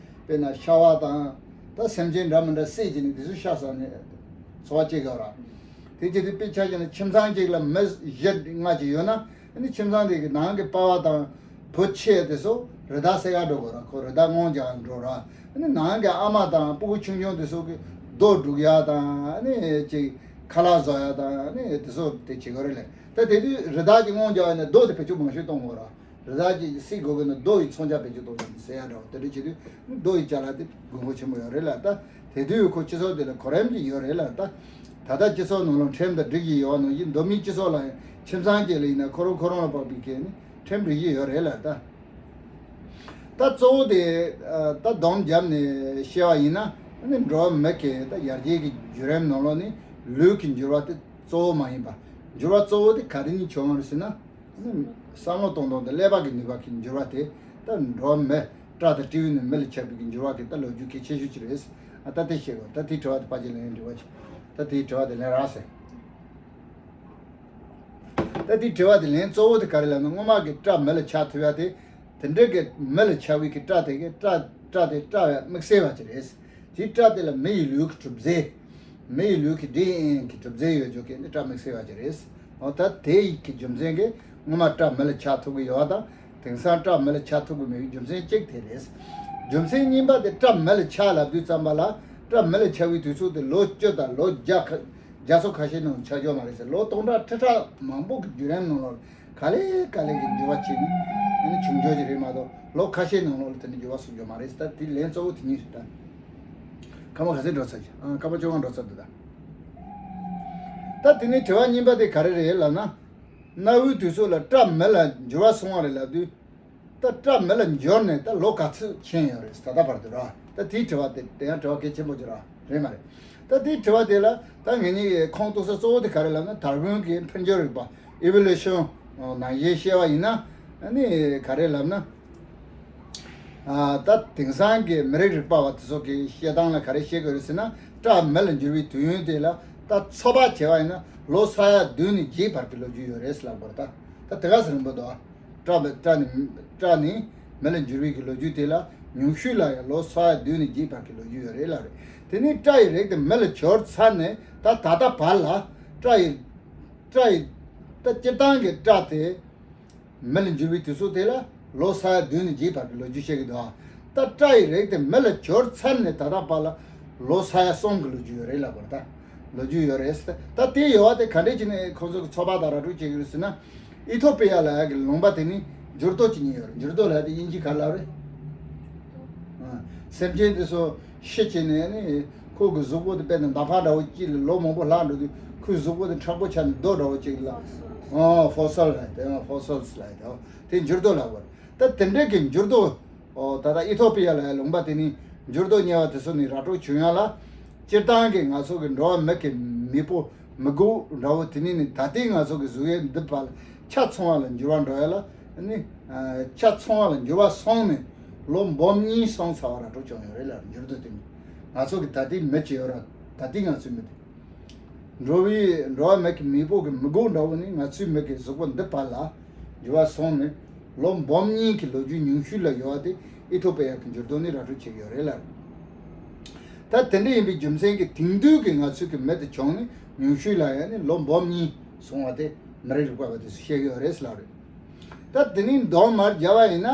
དཔེར་ན་ཤ་བ་དང་ད་སེམས་ཅན་འདྲ་མི་འདྲ་བསད་བྱས་ནས་དེ་ཚོ་ཤ་ཟ་ནས་འཚོ་བ་སྐྱེལ་གི་ཡོད་ར། དེ་བྱེད་དུས་དཔེ་ཆ་བཞག་ན་ཁྱིམ་ཚང་གཅིག་ལ་མི་བཞི་ལྔ་ཅིག་ཡོད་ན། ཨ་ནི་ཁྱིམ་ཚང་དེ་གི་ནང་གི་པ་ཕ་དང་བུ་ཆེ་དེ་ཚོ་རི་དྭགས་བསད་ག་འགྲོ་དགོས་ར། ཁོ་རི་དྭགས་སྔོ་རྒྱག་འགྲོ་ར། ཨ་ནི་ནང་གི་ཨ་མ་དང་སྤུ་གུ་ཆུང་ཆུང་དེ་ཚོ་གི་རྡོ་སྒྲུག་ཡ་དང་ཨ་ནི་ཅིག་ཁ་ལག་བཟོ་ཡ་དང་ཨ་ནི་དེ་ཚོ་དེ་བྱེད་དགོས་རེད་ལས། ད་དེ་དུས་རི་དྭགས་ཀྱི་སྔོ་རྒྱག་ཡ་ནི་རྡོ་དེ་བེད་སྤྱོད་མང་ཤོས་གཏོང་དགོས་ར། རི་དྭགས་ཀྱི་བསད་དགོས་ཀྱི་ན་རྡོ་ཡི་མཚོན་ཆ་བེད་སྤྱོད་གཏོང་ཡ་ཟེར་ཡ་འདྲ་བོ་དེ་འདྲ་བྱེད་དུས་རྡོ་ཡི་ཅ་ལག་དེ་དགོས་མཁོ་ཆེན་པོ་ཡོད་རེད་ལ་ད། དེ་དུས་ཁོ་སྤྱི་ཚོགས་དེ་ལ་གོ་རིམ་གྱི་ཡོད་རེད་ལ་ད། ད་ལྟ་སྤྱི་ཚོགས་ནང་ལ་ཁྲིམས་དང་སྒྲིག་གཞི་ཡོད་པ་ནང་བཞིན་མདོ་སྨད་སྤྱི་ཚོགས་ལ་ཡང་ཁྱིམ་ཚང་གཅིག་ལ་ཡིན་ན་ཁོ་རང་ཁོ་རང་ལ་དཔག་པའི་གལ་ནི་ཁྲིམས་སྒྲིག་གཞི་ཡོད་རེད་ལ་ད། ད་གཙོ་བོ་དེ་ད་སྡོམ་བརྒྱབ་ནས་བཤད་པ་ཡིན་ན་ནི་འགྲོ་བ་མི་གི་ད་ཡར་རྒྱས་ཀྱི་བརྒྱུད་རིམ་ནང་ལོགས་ནི་ལུས་ཀྱི་འགྱུར་བ་དེ་གཙོ་བོ་མ་ཡིན་པ། འགྱུར་བ་གཙོ་བོ་དེ་ག་རེ་ནས་བྱུང་བ་རེད་ཟེར་ན། བསམ་བློ་གཏོང་སྟངས་དང་ཀླད་པ་གི་ནུས་པ་གི་འགྱུར་བ་དེ་ད་འགྲོ་བ་མི་སྐྲ་དང་སྤྲེའུ་ནས་མི་ལ་ཆགས་པའི་གི་འགྱུར་བ་གི་ད་ལོ་རྒྱུས་གལ་ཆེ་ཤོས་ཅིག་རེད། ཨ་ད་དེ་བཤད་དགོས། ད་དེའི་དྲི་བ་དེ་ཕལ་ཆེར་ལན་འདྲི་བ་ཆེ། ད་དེའི་དྲི་བ་དེ་ལན་རག་ཟེར། ད་དེའི་དྲི་བ་དེ་ལན་གཙོ་བོ་དེ་ག་རེ་ལབ་ན་སྔོན་མ་གི་སྐྲ་མི་ལ་ཆགས་ཐུབ་ཡ་དེ། དེ་འདྲ་གི་མི་ལ་ཆགས་པའི་གི་སྐྲ་དེ་གི་སྐྲ་སྐྲ་དེ་སྐྲ་བའི་དམིགས་བསལ་བ་ཅིག་རེད། དེའི་སྐྲ་དེ་ལ་མི་ཡི་ལུས་ཀྱི་གྲུབ་རྫས། མི་ཡི་ལུས་ཀྱི་ཌི་ཨེན་ཨེ་གི་གྲུབ་རྫས་ཡོད་རྒྱུ་གི་ནི་སྐྲ་དམིགས་བསལ་བ་ཅིག་རེད། འོ་ད་དེ་ཡི་གི་རྒྱུ་མཚན་གྱིས་སྔོན་མ་སྐྲ་མི་ལ་ཆགས་ཐུབ་ཀྱི་ཡོད་པ་དང་དེང་སང་སྐྲ་མི་ལ་ཆགས་ཐུབ་ཀྱི་མེད་པའི་རྒྱུ་མཚན་གཅིག་དེ་རེད། རྒྱུ་མཚན་གཉིས་པ་དེ་སྐྲ་མི་ལ་ཆགས་ལབ་དུས་ཙམ་པ་ལ་ སྐྲ་མེ་ལ་འཆར་བའི་དུས་ཚོད་དེ་ལོ་བཅུ་དང་ལོ་བརྒྱ་ཁ་བརྒྱ་ཚོ་ཁ་ཤས་ནང་འཆར་ཆོག་མ་རེད་ཟེར། ལོ་སྟོང་ཕྲག་ཁྲི་ཕྲག་མང་པོ་གི་བརྒྱུད་རིམ་ནང་ལོགས་ག་ལེ་ག་ལེ་གི་འགྱུར་བ་ཕྱིན་ནས་ཨ་ནི་བྱུང་ཆོག་གི་རེད་མ་གཏོགས། ལོ་ཁ་ཤས་ནང་ལོགས་ལ་དེ་ནི་འགྱུར་བ་སོང་ཆོག་མ་རེད་ཟེར། ད་དེ་ལན་གཙོ་བོ་དེ་གཉིས་རེད། ད་སྐར་མ་ག་ཚོད་འགྲོ་ཚར་གྱི། ཨ། སྐར་མ་བཅོ་ལྔ་འགྲོ་ཚར་འདུག་ད། ད་དེ་ནས་དྲི་བ་གཉིས་པ་དེ་ག་རེ་རེད་ལབ་ན། གནའ་བོའི་དུས་ཚོད་ལ་སྐྲ་མེ་ལ་འགྱུར་བ་སོང་བ་རེད་ལབ་དུས། ད་སྐྲ་མེ་ལ་འགྱུར་ནས་ད་ལོ་ག་ཚོད་ཕྱིན་ཡོད་རེད་ད་ལྟ་བར་དུ་ར། ད་དེའི་དྲི་བ་དེ་དེ་ཡང་དྲི་བ་གལ་ཆེན་པོ་ཅིག་ར་རེད་མ་རེད། ད་དེའི་དྲི་བ་དེ་ལ་ད་ངེད་གཉིས་ཀྱི་ཁུངས་གཏུགས་ས་གཙོ་བོ་དེ་ག་རེ་ལབ་ན། དར་ཝིན་གྱི་འཕེལ་འགྱུར་རིག་པ། ཨི་ཝོ་ལུ་ཤོན་ནང་བཞིན་བཤད་པ་ཡིན་ན། ཨ་ནི་ག་རེ་ལབ་ན། ཨ། ད་དེང་སང་གི་མི་རིགས་རིག་པ་བ་དེ་ཚོ་གི་བཤད་སྟངས་ལ་ག་རེ་བཤད་དགོས་རེད་ཟེར་ན། སྐྲ་མེ་ལ་འགྱུར་བའི་དུས་ཡུན་དེ་ལ་ད་ཚོད་དཔག་བྱས་པ་ཡིན་ན་ལོ་ས་ཡ་བདུན་ནས་བརྒྱད་བར་གྱི་ལོ་རྒྱུས་ཡོད་རེད་ལབ་པ་རེད། ད་ད་དེ་ག་ཚོད་རིང་པོ་འདུག་ཨ། སྐྲ་མེ་སྐྲ་ནི་སྐྲ་ནི་མེ་ལ་འགྱུར་བའི་གི་ལོ་རྒྱུས་དེ་ལ་ཉུང་ཤོས་ལ་ཡང་ལོ་ས་ཡ་བདུན་ནས་བརྒྱད་བར་གྱི་ལོ་རྒྱུས་ཡོད་རེད་ལབ་རེད། དེ་ནས་སྐྲ་ཡི་རིགས་དེ་མེ་ལ་གྱུར་ཚར་ནས་ད་ད་ལྟ་བར་ལ་སྐྲ་ཡི་སྐྲ་ཡི་ད་སྤྱིར་བཏང་གི་སྐྲ་དེ། མེ་ལ་འགྱུར་བའི་དུས་ཚོད་དེ་ལ་ལོ་ས་ཡ་བདུན་ནས་བརྒྱད་བར་གྱི་ལོ་རྒྱུས་བཤད་ཀྱི་འདུག་ཨ། ད་སྐྲ་ཡི་རིགས་དེ་མེ་ལ་གྱུར་ཚར་ནས་ད་ལྟ་བར་ལ་ལོ་ས་ཡ་གསུམ་གྱི་ལོ་རྒྱུས་ཡོད་རེད་ལབ་པ་རེད། ད་ལོ་རྒྱུས་ཡོད་རེད། ད་དེ་ཡོད་པ་དེ་ག་འདྲས་ཀྱི་ནས་ཁོང་ཚོ་གི་ཚོད་དཔག་དང་ར་སྤྲོད་བྱེད་ཀྱི་རེད་ཟེར་ན། ཨི་ཐོ་པི་ཡ་ལབ་ཡག་གི་ལུང་པ་དེ་ནི་འགྱུར་རྡོ་གཅིག་གཉིས་ཡོད་རེད། འགྱུར་རྡོ་ལབ་ཡག་དེ་དབྱིན་ཇི་ག་ལབ་རེད། ཨ། སེམས་ཅན་དེ་ཚོ་ཤི་བྱས་ནས་ནི་ཁོ་གི་གཟུགས་པོ་དེ་དཔེར་ན་མདའ་ཕག་འདྲ་བོ་གཅིག་ལ་ལོ་མང་པོ་ལྷག་འགྲོ་དུས་ཁོའི་གཟུགས་པོ་དེ་མཁྲེགས་པོ་ཆགས་ནས་རྡོ་འདྲ་བོ་གཅིག་ལ། ཨོ། ཕོ་སིལ་ལབ་དེ། ཨོ། ཕོ་སིལ་ལབ་དེ། ཨོ། དེ་འགྱུར་རྡོ་ལབ་པ་རེད། ད་དེ་འདྲས་ཀྱི་འགྱུར་རྡོ། ཨོ། ད་ལྟ་ཨི་ཐོ་པི་ཡ་ལབ་ཡག་ལུང་པ་དེ་ནི་འགྱུར་རྡོ་རྙེད་པ་དེ་ཚོ་ནི་ར་སྤྲོད་བྱུང་ཡག་ལ། སྤྱིར་བཏང་གི་ང་ཚོ་གི་འགྲོ་བ་མི་གི་མེས་པོ་མི་གུ་འདྲ་བོ་དེ་ནི་ནི་ད་ལྟའི་ང་ཚོ་གི་གཟུགས་དབྱིབས་འདི་བར་ལ་ཆ་ཚང་བ་ལ་འགྱུར་བ་འགྲོ་ཡག་ལ། ནི། ཨ། ཆ་ཚང་བ་ལ་འགྱུར་བ་སོང་ནས་ལོ་འབུམ་གཉིས་སོང་ཚར་བ་ར་སྤྲོད་བྱུང་ཡོད་རེད་ལབ། འགྱུར་རྡོ་དེ་ནི་ང་ཚོ་གི་ད་ལྟའི་མི་བྱས་ཡོད་ར། ད་ལྟའི་ང་ཚོའི་མི་དེ། འགྲོ་བའི་འགྲོ་བ་མི་གི་མེས་པོ་གི་མི་གུ་འདྲ་བོ་ནི་ང་ཚོའི་མི་གི་གཟུགས་པོ་འདི་བར་ལ་འགྱུར་བ་སོང་ནས་ལོ་འབུམ་གཉིས་ཀྱི་ལོ་རྒྱུས་ཉུང་ཤོས་ལ་ཡོད་པ་དེ་ཨི་ཐོ་པི་ཡ་གི་འགྱུར་རྡོ་ནི་ར་སྤྲོད་བྱེད་ཀྱི་ཡོད་རེད་ལབ། ད་དེ་འདྲ་ཡིན་པའི་རྒྱུ་མཚན་གྱིས་དེང་དུས་ཀྱི་ང་ཚོའི་གི་མི་དེ་བྱུང་ནས་ཉུང་ཤོས་ལ་ཡང་ནི་ལོ་འབུམ་གཉིས་སོང་བ་དེ་མི་རིགས་རིག་པ་བ་དེ་ཚོས་བཤད་ཀྱི་ཡོད་རེད་ལབ་རེད། ད་དེ་ནས་མདོར་མར་བརྒྱབ་པ་ཡིན་ན།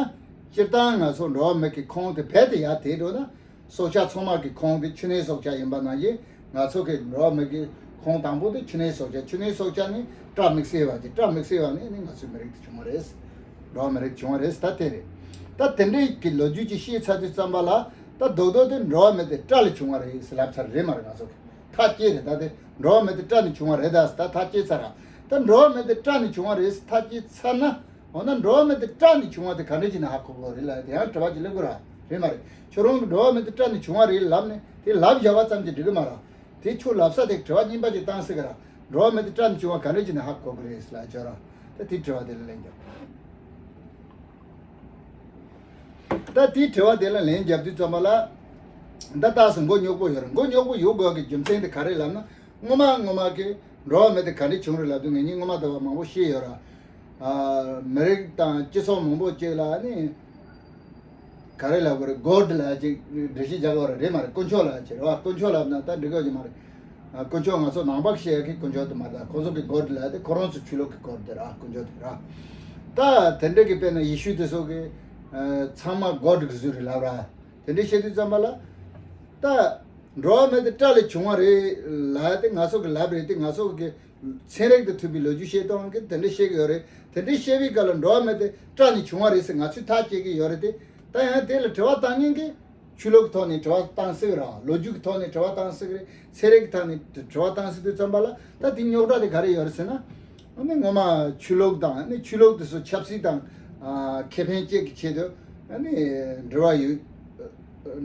སྤྱིར་བཏང་ང་ཚོ་འགྲོ་བ་མི་གི་ཁོངས་དེ་རྦད་དེ་ཡར་དེད་འགྲོ་ན། སྲོག་ཆགས་ཚང་མ་གི་ཁོངས་དེ་ཆུ་སྣོད་སྲོག་ཆགས་ཡིན་པ་ནང་བཞིན། ང་ཚོ་གི་འགྲོ་བ་མི་གི་ཁོངས་དང་པོ་དེ་ཆུ་སྣོད་སྲོག་ཆགས། ཆུ་སྣོད་སྲོག་ཆགས་ནི་སྐྲ་དམིགས་བསལ་བ་གི། སྐྲ་དམིགས་བསལ་བ་ནི་ནི་ང་ཚོའི་མི་རིགས་དེ་བྱུང་བ་རེད། འགྲོ་བ་མི་རིགས་བྱུང་བ་རེད། ད་དེ་རེད། ད་དེ་འདྲའི་གི་ལོ་རྒྱུས་ཅིག་བཤད་ཚར་དུས་ཙམ་པ་ལ། ད་རྡོག་རྡོག་དེ་འགྲོ་བ་མི་དེ་སྐྲ་ལས་བྱུང་བ་རེད་ཟེར་ལབ་ཚར་རེད་མ་རེད། ང་ཚོ་གི་ཐག་བཅད་རེད། ད་དེ་འགྲོ་བ་མི་དེ་སྐྲ་ནས་བྱུང་བ་རེད་ད་ཟེར་ད་ཐག་བཅད་ཚར་ར། ད་འགྲོ་བ་མི་དེ་སྐྲ་ནས་བྱུང་བ་རེད་ཟེར་ཐག་བཅད་ཚར་ན། འོ་ན་འགྲོ་བ་མི་དེ་སྐྲ་ནས་བྱུང་བ་དེ་ག་འདྲ་བྱས་ནས་ཧ་གོ་དགོས་རེད་ལབ་དེ་ཡང་དྲི་བ་ཅིག་སླེབས་དགོས་ར། རེད་མ་རེད། ཁྱོད་རང་གིས་འགྲོ་བ་མི་དེ་སྐྲ་ནས་བྱུང་བ་རེད་ལབ་ནས་དེ་ལབ་བཞག་པ་ཙམ་གྱིས་འགྲིག་གི་མ་རེད། དེ་ཁྱོད་ལབ་ས་དེ་དྲི་བ་རྙིང་པ་ཅིག་བཏང་སྲིད་གི་ར། འགྲོ་བ་མི་དེ་སྐྲ་ནས་བྱུང་བ་ག་འདྲ་བྱས་ནས་ཧ་གོ་གི་རེད་ལབ་ཁྱོད་རང་། ད་དེ་དྲི་བ་དེ་ལ་ལན་རྒྱོབ། ད་དེའི་དྲི་བ་དེ་ལ་ལན་རྒྱབ་དུས་ཙམ་པ་ལ། ད་ལྟ་སུ་མགོ་རྙོག་པོ་ཡོད་རེད། མགོ་རྙོག་པོ་ཡོད་དགོས་ཀྱི་རྒྱུ་མཚན་དེ་ག་རེ་ལབ་ན། སྔོན་མ་སྔོན་མ་གི་འགྲོ་བ་མི་དེ་ག་འདྲ་བྱུང་རེད་ལབ་དུས་ངེད་གཉིས་སྔོན་མ་དེ་བ་མང་པོ་བཤད་ཡོད་ར། ཨ། མི་རིགས་དང་སྤྱི་ཚོགས་མང་པོ་ཅིག་ལ་ནི་ག་རེ་ལབ་དགོས་རེད། གོཌ་ལབ་ཅིག་འགྲེལ་བཤད་རྒྱག་དགོས་རེད། རེད་མ་རེད། དཀོན་མཆོག་ལབ་ཅིག་རེད་བ། དཀོན་མཆོག་ལབ་ན་ད་འགྲིག་གི་ཡོད་ཀྱི་མ་རེད། ཨ། དཀོན་མཆོག་ང་ཚོ་ནང་པ་བཤད་ཡག་གི་དཀོན་མཆོག་དེ་མ་རེད། ཁོ་ཚོ་གི་གོཌ་ལབ་དེ་ཁོ་རང་ཚོ་ཆོས་ལུགས་ཀྱི་གོཌ་དེ་ར། དཀོན་མཆོག་དེ་ར། ད་དེ་འདྲ་གི་དཔེར་ན་ཡེ་ཤུ་དེ་ཚོ་གི་ཨ། ཚང་མ་གོཌ་གི་ཟུར་རེད་ལབ་ར། དེ་འདྲ་བཤད་དུས་ཙམ་པ་ལ། ད་འགྲོ་བ་མི་དེ་སྐྲ་ལས་བྱུང་བ་རེད་ལབ་དེ་ང་ཚོ་གི་ལབ་རེད་དེ། ང་ཚོ་གི་ཚན་རིག་དང་མཐུན་པའི་ལོ་རྒྱུས་བཤད་སྟངས་ཀྱིས་དེ་འདྲ་བཤད་ཀྱི་ཡོད་རེད། དེ་འདྲ་བཤད་པའི་སྐབས་ལ་འགྲོ་བ་མི་དེ་སྐྲ་ནས་བྱུང་བ་རེད་ཟེར་ང་ཚོས་ཐག་བཅད་ཀྱི་ཡོད་རེད་དེ། ད་ཡང་དེ་ལ་དྲི་བ་བཏང་མཁན་གྱི་ཆོས་ལུགས་ཀྱི་ཐོག་ནས་དྲི་བ་བཏང་སྲིད་ར། ལོ་རྒྱུས་ཀྱི་ཐོག་ནས་དྲི་བ་བཏང་སྲིད་ཀྱི་རེད། ཚན་རིག་གི་ཐོག་ནས་དྲི་བ་བཏང་སྲིད་དུས་ཙམ་པ་ལ། ད་དེ་རྙོག་དྲ་དེ་ག་རེ་ཡོད་རེད་ཟེར་ན། ཨ་ནི་ངོ་མ་ཆོས་ལུགས་དང་ཨ་ནི་ཆོས་ལུགས་དེ་ཚོ་ཆབ་སྲིད་དང་། ཨ། ཁེ་ཕན་བཅས་ཀྱི་ཆེད་དུ་ཨ་ནི་འབྲེལ་བ་ཡོད།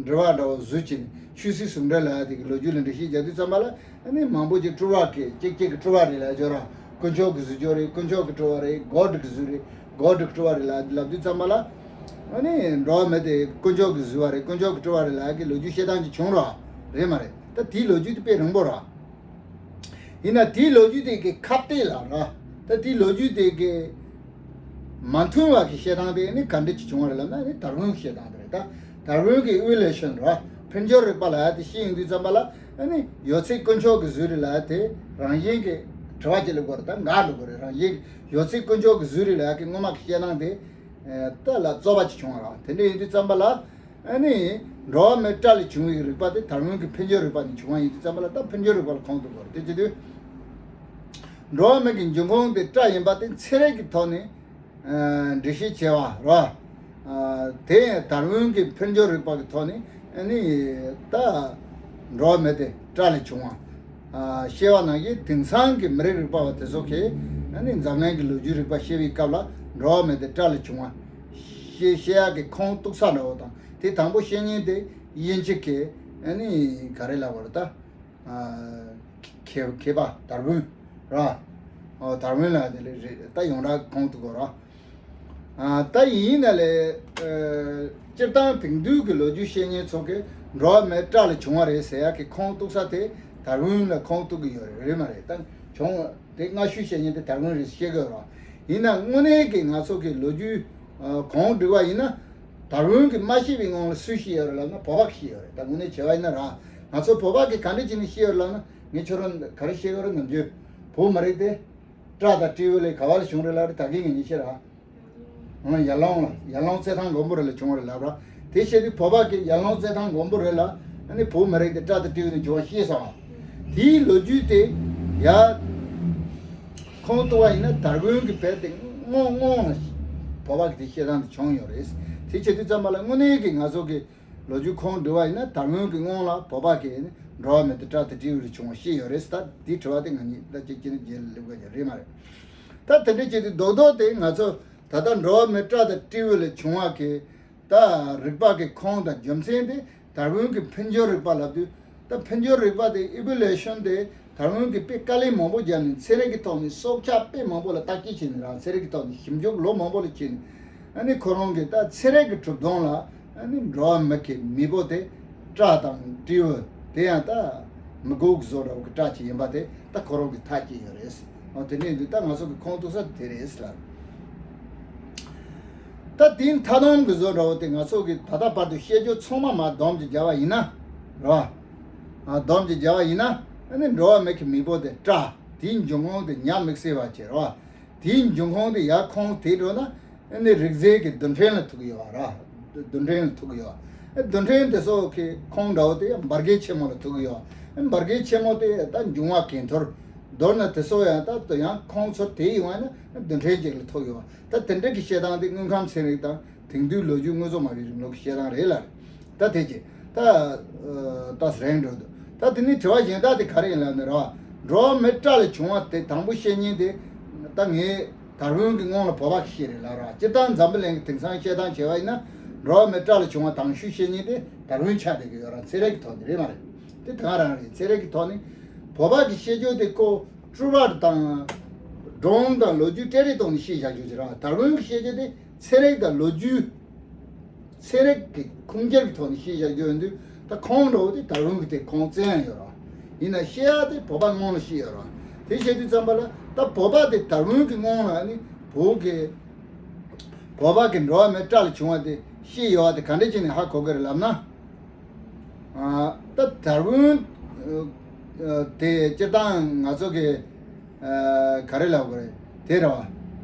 འབྲེལ་བ་འདྲ་བོ་བཟོས་བྱས་ནས་ཆོས་སྲིད་ཟུང་འབྲེལ་ལབ་ཡག་དེ་གི་ལོ་རྒྱུས་ལ་འགྲེལ་བཤད་རྒྱག་དུས་ཙམ་པ་ལ། ཨ་ནི་མང་པོ་ཅིག་སྤྲུལ་པ་གི་གཅིག་གཅིག་གི་སྤྲུལ་པ་རེད་ལབ་ཡག་ཅིག་ཡོད་ར། དཀོན་མཆོག་གི་བཟོས་ཅིག་ཡོད་རེད། དཀོན་མཆོག་གི་སྤྲུལ་པ་རེད། གོཌ་གི་བཟོས་རེད། གོཌ་གི་སྤྲུལ་པ་རེད་ལབ་ལབ་དུས་ཙམ་པ་ལ། ཨ་ནི་འགྲོ་བ་མི་དེ་དཀོན་མཆོག་གི་བཟོས་པ་རེད། དཀོན་མཆོག་གི་སྤྲུལ་པ་རེད་ལབ་ཡག་གི་ལོ་རྒྱུས་བཤད་སྟངས་ཅིག་བྱུང་ར། རེད་མ་རེད། ད་དེའི་ལོ་རྒྱུས་དེ་དཔེ་རིང་པོ་ར། ཡིན་ན་དེའི་ལོ་རྒྱུས་དེ་གི་ཁ་གཏད་ལ་ར། ད་དེའི་ལོ་རྒྱུས་དེ་གི་མ་མཐུན་པ་གི་བཤད་སྟངས་དེ་ནི་ག་འདྲ་ཅིག་བྱུང་བ་རེད་ལབ་ན། ཨ་ནི་དར་ཝིན་བཤད་སྟངས་དེ་རེད། ད་དར་ཝིན་གི་ཨི་ཝོ་ལུ་ཤོན་ར། འཕེལ་འགྱུར་རིག་པ་ལབ་ཡག་དེ་བཤད་ཡོང་དུས་ཙམ་པ་ལ། ཨ་ནི་ཡོད་ཚད་དཀོན་མཆོག་གི་བཟོས་རེད་ལབ་ཡག་དེ་རང་བཞིན་གྱི་དྲི་བ་ཅིག་སླེབས་ཀྱི་ཡོད་རེད། ད་འགག་འགྲོ་གི་རེད། རང་བཞིན་གྱི་ཡོད་ཚད་དཀོན་མཆོག་གི་བཟོས་རེད་ལབ་ཡག་གི་སྔོན་མ་གི་བཤད་སྟངས་དེ་ད་ལ་རྩོད་པ་ཅིག་བྱུང་བ་ར། དེ་འདྲ་ཡིན་དུས་ཙམ་པ་ལ། ཨ་ནི་ འགྲོ་བ་མིའི་སྐྲ་ལས་བྱུང་བའི་རིག་པ་དེ་དར་ཝིན་གྱི་འཕེལ་འགྱུར་རིག་པ་ནས་བྱུང་བ་ཡིན་དུས་ཙམ་པ་ལ། ད་འཕེལ་འགྱུར་རིག་པ་ལ་ཁོང་དུ་གོ་རེད། དེ་བྱེད་དུས་འགྲོ་བ་མི་གི་འབྱུང་ཁུངས་དེ་སྐྲ་ཡིན་པ་དེ་ཚན་རིག་གི་ཐོག་ནས་འགྲེལ་བཤད་བྱས་པ་རེད། དེ་ཡང་དར་ཝིན་གྱི་འཕེལ་འགྱུར་རིག་པ་གི་ཐོག་ནས་ནི་ད་འགྲོ་བ་མི་དེ་སྐྲ་ལས་བྱུང་བ། ཤེས་པ་ནང་བཞིན་དེང་སང་གི་མི་རིགས་རིག་པ་བ་དེ་ཚོ་གིས་ནི་འཛམ་གླིང་གི་ལོ་རྒྱུས་རིག་པ་ཤེས་པའི་སྐབས་ལ་འགྲོ་བ་མི་དེ་སྐྲ་ལས་བྱུང་བ་ཤེས་ཤེས་ཡག་གི་ཁུངས་གཏུགས་ས་འདྲ་བོ་དང་། དེ་དང་པོ་བཤད་མཁན་དེ་དབྱིན་ཇི་གི་ནི་ག་རེ་ལབ་དགོས་རེད་ད། མཁས་མཁས་པ་དར་ཝིན་ར། ཨོ་དར་ཝིན་ལ་དེ་ལས་རེད། ད་ཡོངས་གྲགས་ཁོང་ཐུག་གོ་ར། ད་ཡིན་ན་ལས་སྤྱིར་བཏང་དེང་དུས་ཀྱི་ལོ་རྒྱུས་བཤད་མཁན་ཚོ་གིས་འགྲོ་བ་མིའི་སྐྲ་ལས་བྱུང་བ་རེད་ཟེར་ཡག་གི་ཁོང་གཏུགས་ས་དེ་དར་ཝིན་ལ་ཁོང་གཏུག་གི་ཡོད་རེད། རེད་མ་རེད། ད་བྱུང་དེ་སྔ་ཤོས་བཤད་མཁན་དེ་དར་ཝིན་རེད་ཟེར་བཤད་གི་ཡོད་ར། ཡིན་ན་དངོས་གནས་ཀྱི་ང་ཚོ་གི་ལོ་རྒྱུས་གོང་བསྒྲིགས་པ་ཡིན་ན། དར་ཝིན་གྱིས་མ་ཤེས་པའི་སྔོན་ལ་སུས་ཤེས་ཡོད་རེད་ལབ་ན་བོད་པ་གིས་ཤེས་ཡོད་རེད། ད་དངོས་གནས་བྱས་པ་ཡིན་ན་ར། ང་ཚོ་བོད་པ་གིས་ག་འདྲ་བྱས་ནས་ཤེས་ཡོད་རེད་ལབ་ན། ངས་ཁྱོད་རང་ག་རེ་བཤད་ཡོད་རེད། ནམ་རྒྱུན་བོད་མི་རིགས་དེ་སྐྲ་དང་སྤྲེའུ་ལས་ག་བ་ལས་བྱུང་རེད་ལབ་རེད། ད་གིན་ངས་ཉིན་ཤས་ར། ཡར་ཀླུང་ལ་ཡར་ཀླུང་རྩེད་ཐང་མགོན་པོ་རི་ལ་བྱུང་བ་རེད་ལབ་ར། དེ་བཤད་དུས་བོད་པ་གིས་ཡར་ཀླུང་རྩེད་ཐང་མགོན་པོ་རི་ལ་ཨ་ནི་བོད་མི་རིགས་དེ་སྐྲ་དང་སྤྲེའུ་ནས་བྱུང་བ་ཤེས་སོང་བ། དེའི་ལོ་རྒྱུས་དེ་ཡར་ཁུངས་གཏུགས་པ་ཡིན་ན་དར་ཝིན་གྱི་བེད་དེ་སྔོན་སྔོན་ལ་བོད་པ་གི་དེ་བཤད་སྟངས་དེ་བྱུང་ཡོད་རེད། དེ་བྱེད་དུས་ཙམ་པ་ལ་དངོས་གནས་ཀྱི་ང་ཚོ་གི་ལོ་རྒྱུས་ཁུངས་འདྲི་བ་ཡིན་ན་དར་ཝིན་གྱི་སྔོན་ལ་བོད་པ་གི་འགྲོ་བ་མི་དེ་སྐྲ་དང་སྤྲེའུ་རུ་བྱུང་བ་ཤེས་ཡོད་རེད། ད་དེའི་དྲི་བ་དེ་ང་གཉིས་ད་ཅིག་ཅིག་ནི་རྗེས་ལ་སླེབས་དགོས་ཀྱི་རེད་མ་རེད། ད་དེ་འདྲ་བྱེད་དུས་རྡོག་རྡོག་དེ་ང་ཚོ་ད་ལྟ་འགྲོ་བ་མི་སྐྲ་དང་སྤྲེའུ་ལས་བྱུང་བ་གི་ད་རིག་པ་གི་ཁུངས་དང་རྒྱུ་མཚན་དེ་དར་ཝིན་གྱི་འཕེལ་འགྱུར་རིག་པ་ལབ་དུས། ད་འཕེལ་འགྱུར་རིག་པ་དེ་ཨི་བོ་ལུ་ཤོན་དེ་དར་ཝིན་གྱིས་དཔེ་དཀའ་ལས་མང་པོ་བརྒྱབ་ནས་ཚན་རིག་གི་ཐོག་ནས་སྲོག་ཆགས་དཔེ་མང་པོ་ལ་བརྟག་དཔྱད་བྱས་ནས་རང་ཚན་རིག་གི་ཐོག་ནས་ཞིབ་འཇུག་ལོ་མང་པོ་ལ་བྱས་ནས། ཨ་ནི་ཁོ་རང་གིས་ད་ཚན་རིག་གི་གྲུབ་དོན་ལ་ཨ་ནི་འགྲོ་བ་མི་གི་མེས་པོ་དེ་སྐྲ་དང་སྤྲེའུ་དེ་ཡང་ད་མི་གོ་གི་བཟོ་འདྲ་བོ་གི་སྐྲ་ཅིག་ཡིན་པ་དེ་ད་ཁོ་རང་གིས་ཐག་བཅད་ཡོད་རེད། འོ་དེ་འདྲ་ཡིན་དུས་ད་ང་ཚོ་གི་ཁུངས་གཏུགས་ས་དེ་རེད་ལ། ད་དེའི་མཐའ་སྡོམ་གྱི་བཟོ་འདྲ་བོ་དེ་ང་ཚོ་གི་ད་ལྟ་བར་དུ་བཤད་རྒྱུ་ཚང་མ་མར་སྡོམ་གྱིས་བརྒྱབ་པ་ཡིན་ན་རེད་བ། ཨ་སྡོམ་གྱིས་བརྒྱབ་པ་ཡིན་ན་ཨ་ནི་འགྲོ་བ་མི་གི་མེས་པོ་དེ་སྐྲ་དེའི་འབྱུང་ཁུངས་དེ་ཉ་དམིགས་བསལ་བ་བྱས་རེད་བ། དེའི་འབྱུང་ཁུངས་དེ་ཡར་ཁུངས་དེད་འགྲོ་ན་ཨ་ནི་རིགས་རྫས་ཀྱི་རྡུལ་ཕྲན་ལ་ཐུག་གི་ཡོད་བ་རེད། རྡུལ་ཕྲན་ལ་ཐུག་གི་ཡོད་བ། ཨ་རྡུལ་ཕྲན་དེ་ཚོ་གི་ཁུངས་འདྲ་བོ་དེ་འབར་གས་ཆེན་མོ་ལ་ཐུག་གི་ཡོད་བ། ཨ་འབར་གས་ཆེན་མོ་དེ་ད་འབྱུང་བ་གས་འཐོར། མདོར་ན་དེ་ཚོ་ཡང་ད་ཡང་ཁུངས་ཚུར་དེད་ཡོང་བ་ན་རྡུལ་ཕྲན་ཅིག་ལ་ཐུག་ཡོད་བ། ད་དེ་འདྲ་གི་བཤད་སྟངས་དེ་དངོས་ཁམས་ཚན་རིག་དང་དེང་དུས་ལོ་རྒྱུས་དངོས་བཟོ་སྨྲ་བའི་རིང་ལུགས་ཀྱི་བཤད་སྟངས་རེད་ལ། ད་དེ་ཅི་ད་ད་རེད་འགྲོ་འདུག་ད་དེ་ནི་དྲི་བ་གཞན་དག་དེ་ག་རེ་ཡིན་ལབ་ན་རེད་བ། འགྲོ་བ་མི་སྐྲ་ལས་བྱུང་བ་དེ་དང་པོ་བཤད་མཁན་དེ་ད་ངས་དར་ཝིན་གྱི་སྔོན་ལ་བོད་པ་གིས་བཤད་རེད་ལབ་ར། སྤྱིར་བཏང་འཛམ་བུ་གླིང་གི་དེང་སང་བཤད་སྟངས་བྱས་པ་ཡིན་ན་འགྲོ་བ་མི་སྐྲ་ལས་བྱུང་བ་དང་ཤོས་བཤད་མཁན་དེ་དར་ཝིན་ཆགས་བསྡད་ཀྱི་ཡོད་ར། ཚན་རིག་གི་ཐོག་ནས་རེད་མ་རེད། དེ་ད་ག་རང་རེད། ཚན་རིག་གི་ཐོག་ནས་བོད་པ་གིས་བཤད་རྒྱུ་དེ་ཁོ་སྤྲུལ་པ་དང་སྒྲུང་དང་ལོ་རྒྱུས་སྤྲེལ་རིགས་ཐོག་ནས་བཤད་བཞག་རྒྱུ་ཅིག་ར། དར་ཝིན་གྱིས་བཤད་རྒྱུ་དེ་ཚན་རིག་དང་ལོ་རྒྱུས། ཚན་རིག་གི་ཁུངས་སྐྱེལ་གྱི་ཐོག་ནས་བཤད་བཞག་རྒྱུ་ཡིན་དུས་ད་ཁོང་འདྲ་བོ་དེ་དར་ཝིན་གྱི་དེ་ཁུངས་བཙན་ཡང་ཡོད་ར། ཡིན་ན་བཤད་ཡ་དེ་བོད་པ་སྔོན་ལ་བཤད་ཡོད་ར། དེ་བཤད་དུས་ཙམ་པ་ལ་ད་བོད་པ་དེ་དར་ཝིན་གྱི་སྔོན་ལ་ནི་བོད་ཀྱི་བོད་པ་གི་འགྲོ་བ་མི་སྐྲ་ལས་བྱུང་བ་དེ་བཤད་ཡོད་བ་དེ་ག་འདྲ་བྱས་ནས་ཧ་གོ་གི་རེད་ལབ་ན། ཨ་ད་དར་ཝིན་ཨ་དེ་སྤྱིར་བཏང་ང་ཚོ་གི་ཨ་ག་རེ་ལབ་དགོས་རེད། དེ་རེད་བ།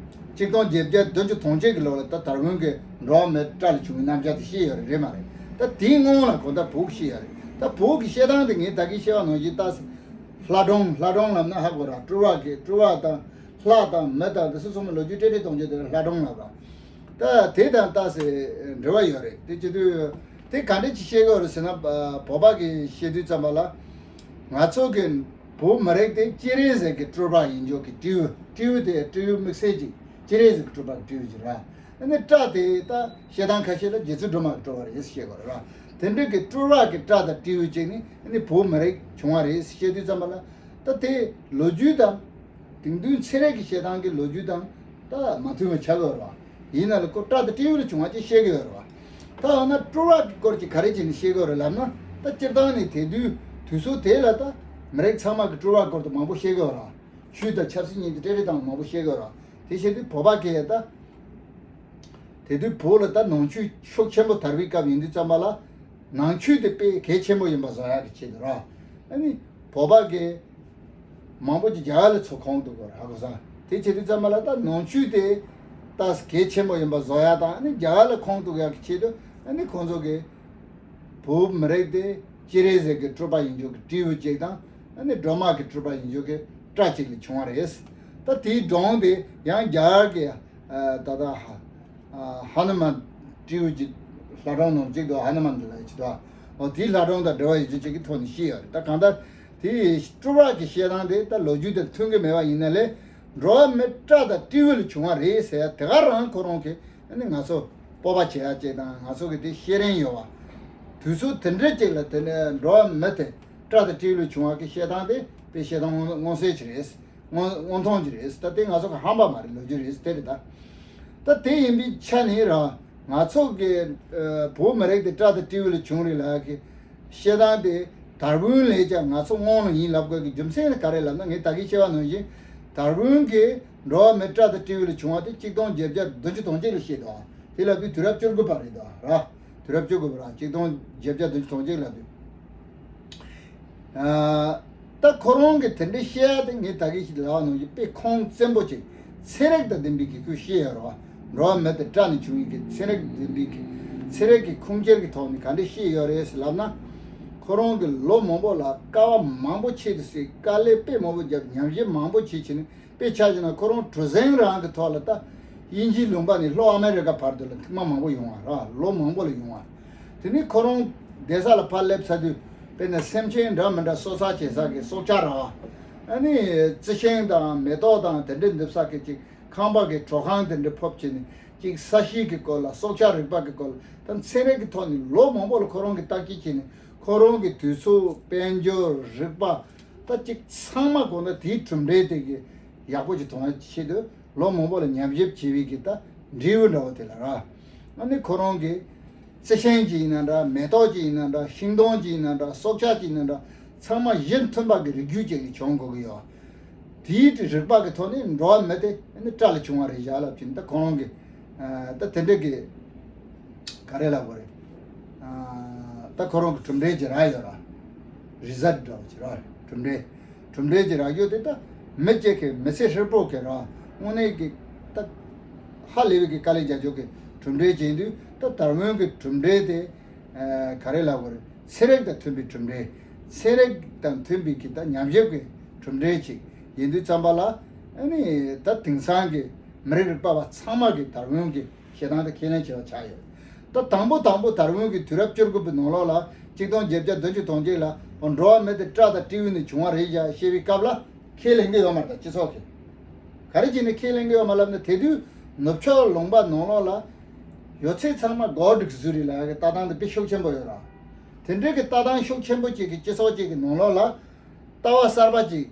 ཆིག་སྟོང་བརྒྱད་བརྒྱ་བདུན་ཅུ་དོན་གཅིག་གི་ལོ་ལ་ད་དར་ཝིན་གྱིས་འགྲོ་བ་མིའི་སྐྲ་ལས་བྱུང་བའི་རྣམ་གཞག་དེ་བཤད་ཡོད་རེད། རེད་མ་རེད། ད་དེའི་སྔོན་ལ་གང་ལྟར་བོད་ཀྱིས་བཤད་ཡོད་རེད། ད་བོད་ཀྱི་བཤད་སྟངས་དེ་ངས་ད་གིན་བཤད་པ་ནང་བཞིན་ད་ལྷ་སྒྲུང་། ལྷ་སྒྲུང་ལབ་ན་ཧ་གོ་ར། སྤྲུལ་པ་གི་སྤྲུལ་པ་དང་ལྷ་དང་མི་དང་དེ་ཚོ་ཚང་མ་ལོ་རྒྱུས་སྤྲེལ་རིགས་སྟོང་རྒྱུ་དེ་ལ་ལྷ་སྒྲུང་ལབ་ར། ད་དེ་དང་ད་སེ་འབྲེལ་བ་ཡོད་རེད། དེ་བྱེད་དུས་དེ་ག་འདྲ་ཅིག་བཤད་དགོས་རེད་ཟེར་ན། བོད་པ་གིས་བཤད་དུས་ཙམ་པ་ལ་ང་ཚོ་གི་བོད་མི་རིགས་དེ་སྤྱན་རས་གཟིགས་ཀྱི་སྤྲུལ་པ་ཡིན་རྒྱུ་གི་སྤྲེའུ། སྤྲེའུ་དེ་སྤྲེའུ་དམིགས་བསལ་ཅིག་སྤྱན་རས་གཟིགས་ཀྱི་སྤྲུལ་པ་གི་སྤྲེའུ་ཅིག་ར། ཨ་ནི་སྐྲ་དེ་ད་བཤད་སྟངས་ཁ་ཤས་ལ་རྗེ་བཙུན་སྒྲོལ་མ་གི་སྤྲུལ་པ་རེད་ཟེར་བཤད་དགོས་རེད་ར། དེ་འདྲ་གི་སྤྲུལ་པ་གི་སྐྲ་དང་སྤྲེའུ་ཅིག་ནི་ཨ་ནི་བོད་མི་རིགས་བྱུང་བ་རེད་ཟེར་བཤད་དུས་ཙམ་པ་ལ། ད་དེ་ལོ་རྒྱུས་དང་དེང་དུས་ཚན་རིག་གི་བཤད་སྟངས་ཀྱི་ལོ་རྒྱུས་དང་ད་མ་མཐུན་པ་ཆགས་ཀྱི་ཡོད་རེད་བ། ཡིན་ན་ལ་ཁོ་སྐྲ་དང་སྤྲེའུ་ལ་བྱུང་བ་ཅིག་བཤད་ཀྱི་ཡོད་རེད་བ། ད་འོ་ན་སྤྲུལ་པ་གི་སྐོར་གྱི་ག་རེ་བྱས་ནས་བཤད་ཀྱི་ཡོད་རེད་ལབ་ན། ད་སྤྱིར་བཏང་ནས་དེ་དུས་དུས་ཚོད་དེ་ལ་ད་མི་རིགས་ཚང་མ་གི་སྤྲུལ་པ་སྐོར་དུ་མང་པོ་བཤད་ཀྱི་ཡོད་རེད་བ། ཆོས་དང་ཆབ་སྲིད་གཉིས་དེ་སྤྲེལ་རེས་དང་མང་པོ་བཤད་ཀྱི་ཡོད་རེད་བ། དེ་བཤད་དུས་བོད་པ་གིས་ད་དེ་དུས་བོད་ལ་ད་ནང་ཆོས་ཤུགས་ཆེན་པོ་དར་བའི་སྐབས་ཡིན་དུས་ཙམ་པ་ལ། ནང་ཆོས་དེ་དཔེ་གལ་ཆེན་པོ་ཡིན་པ་བཟོ་ཡག་གི་ཆེད་དུ་ར། ཨ་ནི་བོད་པ་གིས་མང་པོ་ཅིག་རྒྱ་གར་ལ་ཚུར་ཁུངས་གཏུགས་དགོས་རེད་ཧ་གོ་སོང་། དེ་བྱེད་དུས་ཙམ་པ་ལ་ད་ནང་ཆོས་དེ་ད་གལ་ཆེན་པོ་ཡིན་པ་བཟོ་ཡག་དང་། ཨ་ནི་རྒྱ་གར་ལ་ཁུངས་གཏུགས་ཡག་གི་ཆེད་དུ་ཨ་ནི་ཁོང་ཚོ་གིས་ བོད་མི་རིགས་དེ་སྤྱན་རས་གཟིགས་ཀྱི་སྤྲུལ་པ་ཡིན་རྒྱུ་གི་སྤྲེའུ་གཅིག་དང་། ཨ་ནི་སྒྲོལ་མ་གི་སྤྲུལ་པ་ཡིན་རྒྱུ་གི་སྤྲ་གཅིག་ལས་བྱུང་བ་རེད། ད་དེའི་སྒྲུང་དེ་ཡང་རྒྱ་གར་གྱི་ད་ལྟ་ཧ་ནུ་མན་སྤྲེའུ་གི་ལྷ་སྒྲུང་ནང་གཅིག་འདུག་ཧ་ནུ་མན་གྱི་ལ་གཅིག་འདུག་འོ་དེའི་ལྷ་སྒྲུང་དང་འབྲེལ་བ་ཡོད་རྒྱུ་གཅིག་གི་ཐོག་ནས་བཤད་ཡོད་རེད། ད་གང་ལྟར་དེའི་སྤྲུལ་པ་གི་བཤད་སྟངས་དེ་ད་ལོ་རྒྱུས་དང་མཐུན་གྱི་མེད་པ་ཡིན་ན་ལས། འགྲོ་བ་མི་སྤྲ་དང་སྤྲེའུ་ལས་བྱུང་བ་རེད་ཟེར་ཡ་དེ་ག་རང་ཁོ་རང་གིས་ཨ་ནི་ང་ཚོ་སྤོབས་པ་བྱེད་ཡ་ཅིག་དང་། ང་ཚོ་གི་དེ་ཤེས་རིན་ཡོད་པ། དུས་ཚོད་དེ་འདྲ་ཅིག་ལ་དེ་ནས་འགྲོ་བ་མི་དེ་སྤྲ་དང་སྤྲེའུ་ལས་བྱུང་བ་གི་བཤད་སྟངས་དེ་དཔེ་བཤད་སྟངས་མངོན་མངོན་གསལ་ཅིག་རེད། མངོན་མངོན་མཐོང་ཅིག་རེད། ད་དེ་ང་ཚོ་གི་ཧམ་པ་མ་རེད། ལོ་རྒྱུས་རེད། དེ་རེད། ད་ད་དེ་ཡིན་པའི་ཆ་ནས་ར། ང་ཚོ་གི་ཨ་བོད་མི་རིགས་དེ་སྤྲ་དང་སྤྲེའུ་ལས་བྱུང་རེད་ལབ་ཡ་གི་བཤད་སྟངས་དེ་དར་ཝུན་ལས་ཀྱང་ང་ཚོ་སྔོན་ལ་ཡིན་ལབ་དགོས་ཀྱི་རྒྱུ་མཚན་ནི་ག་རེ་ལབ་ན། ངས་ད་གིན་བཤད་པ་ནང་བཞིན་དར་ཝུན་གྱིས་འགྲོ་བ་མི་སྤྲ་དང་སྤྲེའུ་ལས་བྱུང་བ་དེ་གཅིག་སྟོང་བརྒྱད་བརྒྱ་བདུན་ཅུ་དོན་གཅིག་ལ་བཤད་འདུག་དེ་ལབ་དུས་དུས་རབས་བཅུ་དགུ་པ་རེད་འདུག་ར། དུས་རབས་བཅུ་དགུ་པ་ར། གཅིག་སྟོང་བརྒྱད་བརྒྱ་བདུན་ཅུ་དོན་གཅིག་ལབ་དུས། ཨ་ད་ཁོ་རང་གིས་དེ་འདྲ་བཤད་ཡ་དེ་ངས་ད་གིན་ཞིག་ལབ་པ་ནང་བཞིན་དཔེ་ཁུངས་བཙན་པོ་ཅིག་ཚན་རིག་དང་ལྡན་པའི་གི་ཁུལ་བཤད་ཡོད་རེད་བ། འགྲོ་བ་མི་དེ་སྤྲ་ནས་བྱུང་བའི་གི་ཚན་རིག་ལྡན་པའི་གི་ཚན་རིག་གི་ཁུངས་སྐྱེལ་གི་ཐོག་ནས་ག་འདྲ་བཤད་ཡོད་རེད་ཟེར་ལབ་ན། ཁོ་རང་གིས་ལོ་མང་པོ་ལ་དཀའ་བ་མང་པོ་ཆེ་དུ་སེ་དཀའ་ལས་དཔེ་མང་པོ་བརྒྱབ། ཉམས་ཞིབ་མང་པོ་བྱས་བྱས་ནས། དཔེ་ཆ་བཞག་ན་ཁོ་རང་གྲུ་གཟིངས་རང་གི་ཐོག་ལ་ད་དབྱིན་ཇིའི་ལུང་པ་ནས་ལྷོ་ཨ་མེ་རི་ཀ་བར་དུ་ལ་ཐེངས་མ་མང་པོ་ཡོང་བ་ར། ལོ་མང་པོ་ལ་ཡོང་བ། དེ་ནས་ཁོ་རང་བསྡད་ས་ལ་ཕར་སླེབས་ཚར་དུས། དཔེར་ན་སེམས་ཅན་འདྲ་མི་འདྲ་གསོ་ཚགས་བྱེད་ས་གི་སྲོག་ཆགས་ར་བ། ཨ་ནི་རྩི་ཤིང་དང་མེ་ཏོག་དང་དེ་འདྲ་འདེབས་ས་གི་ཅིག་ཁང་པ་གི་གྲོ་ཁང་དེ་འདྲ་ཕབ་བྱས་ནས། ཅིག་ས་གཤིས་ཀྱི་སྐོར་ལ། སྲོག་ཆགས་རིག་པ་གི་སྐོར་ལ། ད་ཚན་རིག་གི་ཐོག་ནས་ལོ་མང་པོ་ལ་ཁོ་རང་གིས་བརྟག་དཔྱད་བྱས་ནས། ཁོ་རང་གི་དུས་ཚོད། དཔལ་འབྱོར། རིག་པ། ད་ཅིག་ཚང་མ་དགོངས་དག་དེའི་གྲུབ་འབྲས་དེ་གི་ཡག་པོ་ཅིག་མཐོང་ཡ་ཆེད་དུ་ལོ་མང་པོ་ལ་ཉམས་ཞིབ་བྱས་པའི་གི་ད་འབྲས་བུ་འདྲ་བོ་དེ་ལ་ར། ཨ་ནི་ཁོ་རང་གི་རྩི་ཤིང་ཅིག་ཡིན་ན་འདྲ། མེ་ཏོག་ཅིག་ཡིན་ན་འདྲ། ཤིང་སྡོང་ཅིག་ཡིན་ན་འདྲ། སྲོག་ཆགས་ཅིག་ཡིན་ན་འདྲ། ཚང་མ་གཞི་མཐུན་པ་གི་རིགས་རྒྱུད་ཅིག་ལས་བྱུང་དགོས་ཀྱི་ཡོད། དེའི་རིགས་པ་གི་ཐོག་ནས་འགྲོ་བ་མི་དེ་ཨ་ནི་སྤྲ་ལས་བྱུང་བ་རེད་བཞག་ལབ་ཀྱིན། ད་ཁོ་རང་གི་ཨ་ད་དེ་འདྲ་གི་ག་རེ་ལབ་དགོས་རེད། ཨ་ད་ཁོ་རང་གི་གྲུབ་འབྲས་ཅིག་རག་ཡོད་ར། རི་ཛལ་ཊི་འདྲ་བོ་ཅིག་རག་རེད། གྲུབ་འབྲས། གྲུབ་འབྲས་ཅིག་རག་རྒྱུ་དེ་ད་མི་གཅིག་གི་མི་ཚེ་ཧྲིལ་པོ་གི་ར། དངོས་གནས་ཀྱི་ད་ཧ་ལས་པའི་གི་དཀའ་ལས་རྒྱག་རྒྱུ་གི་གྲུབ་འབྲས་ཅིག་ཡིན་དུས། ད་དར་ཝུན་གི་གྲུབ་འབྲས་དེ་ཨ་ག་རེ་ལབ་དགོས་རེད། ཚན་རིག་དང་མཐུན་པའི་གྲུབ་འབྲས། ཚན་རིག་དང་མཐུན་པའི་གི་ད་ཉམས་ཞིབ་ཀྱི་གྲུབ་འབྲས་ཅིག་ཡིན་དུས་ཙམ་པ་ལ། ཨ་ནི་ད་དེང་སང་གི་མི་རིགས་རིག་པ་བ་ཚང་མ་གིས་དར་ཝུན་གྱི་བཤད་སྟངས་དེ་ཁས་ལེན་བྱེད་པ་ཆགས་ཡོད། ད་དང་པོ་དང་པོ་དར་ཝུན་གྱིས་དུས་རབས་བཅུ་དགུ་པའི་ནང་ལོགས་ལ། གཅིག་སྟོང་བརྒྱད་བརྒྱ་བདུན་ཅུ་དོན་གཅིག་ལ་འགྲོ་བ་མི་དེ་སྤྲ་དང་སྤྲེའུ་ནས་བྱུང་བ་རེད་བཞག་བཤད་པའི་སྐབས་ལ་ཁས་ལེན་གྱི་ཡོད་མ་རེད། ད་སྤྱི་ཚོགས་ཀྱིས་ག་རེ་བྱས་ནས་ཁས་ལེན་གྱི་ཡོད་མ་ལབ་ན། དེ་དུས་ནུབ་ཕྱོགས་ལུང་པ་ནང་ལོགས་ལ་ཡོད་ཚད་ཚང་མ་གོཌ་གི་བཟོས་རེད་ལབ་ཡ་གི་ལྟ་སྟངས་དེ་དཔེ་ཤུགས་ཆེན་པོ་ཡོད་ར། དེ་འདྲའི་གི་ལྟ་སྟངས་ཤུགས་ཆེན་པོ་ཅིག་གི་སྤྱི་ཚོགས་ཅིག་གི་ནང་ལོགས་ལ། ལྟ་བ་གསར་པ་ཅིག་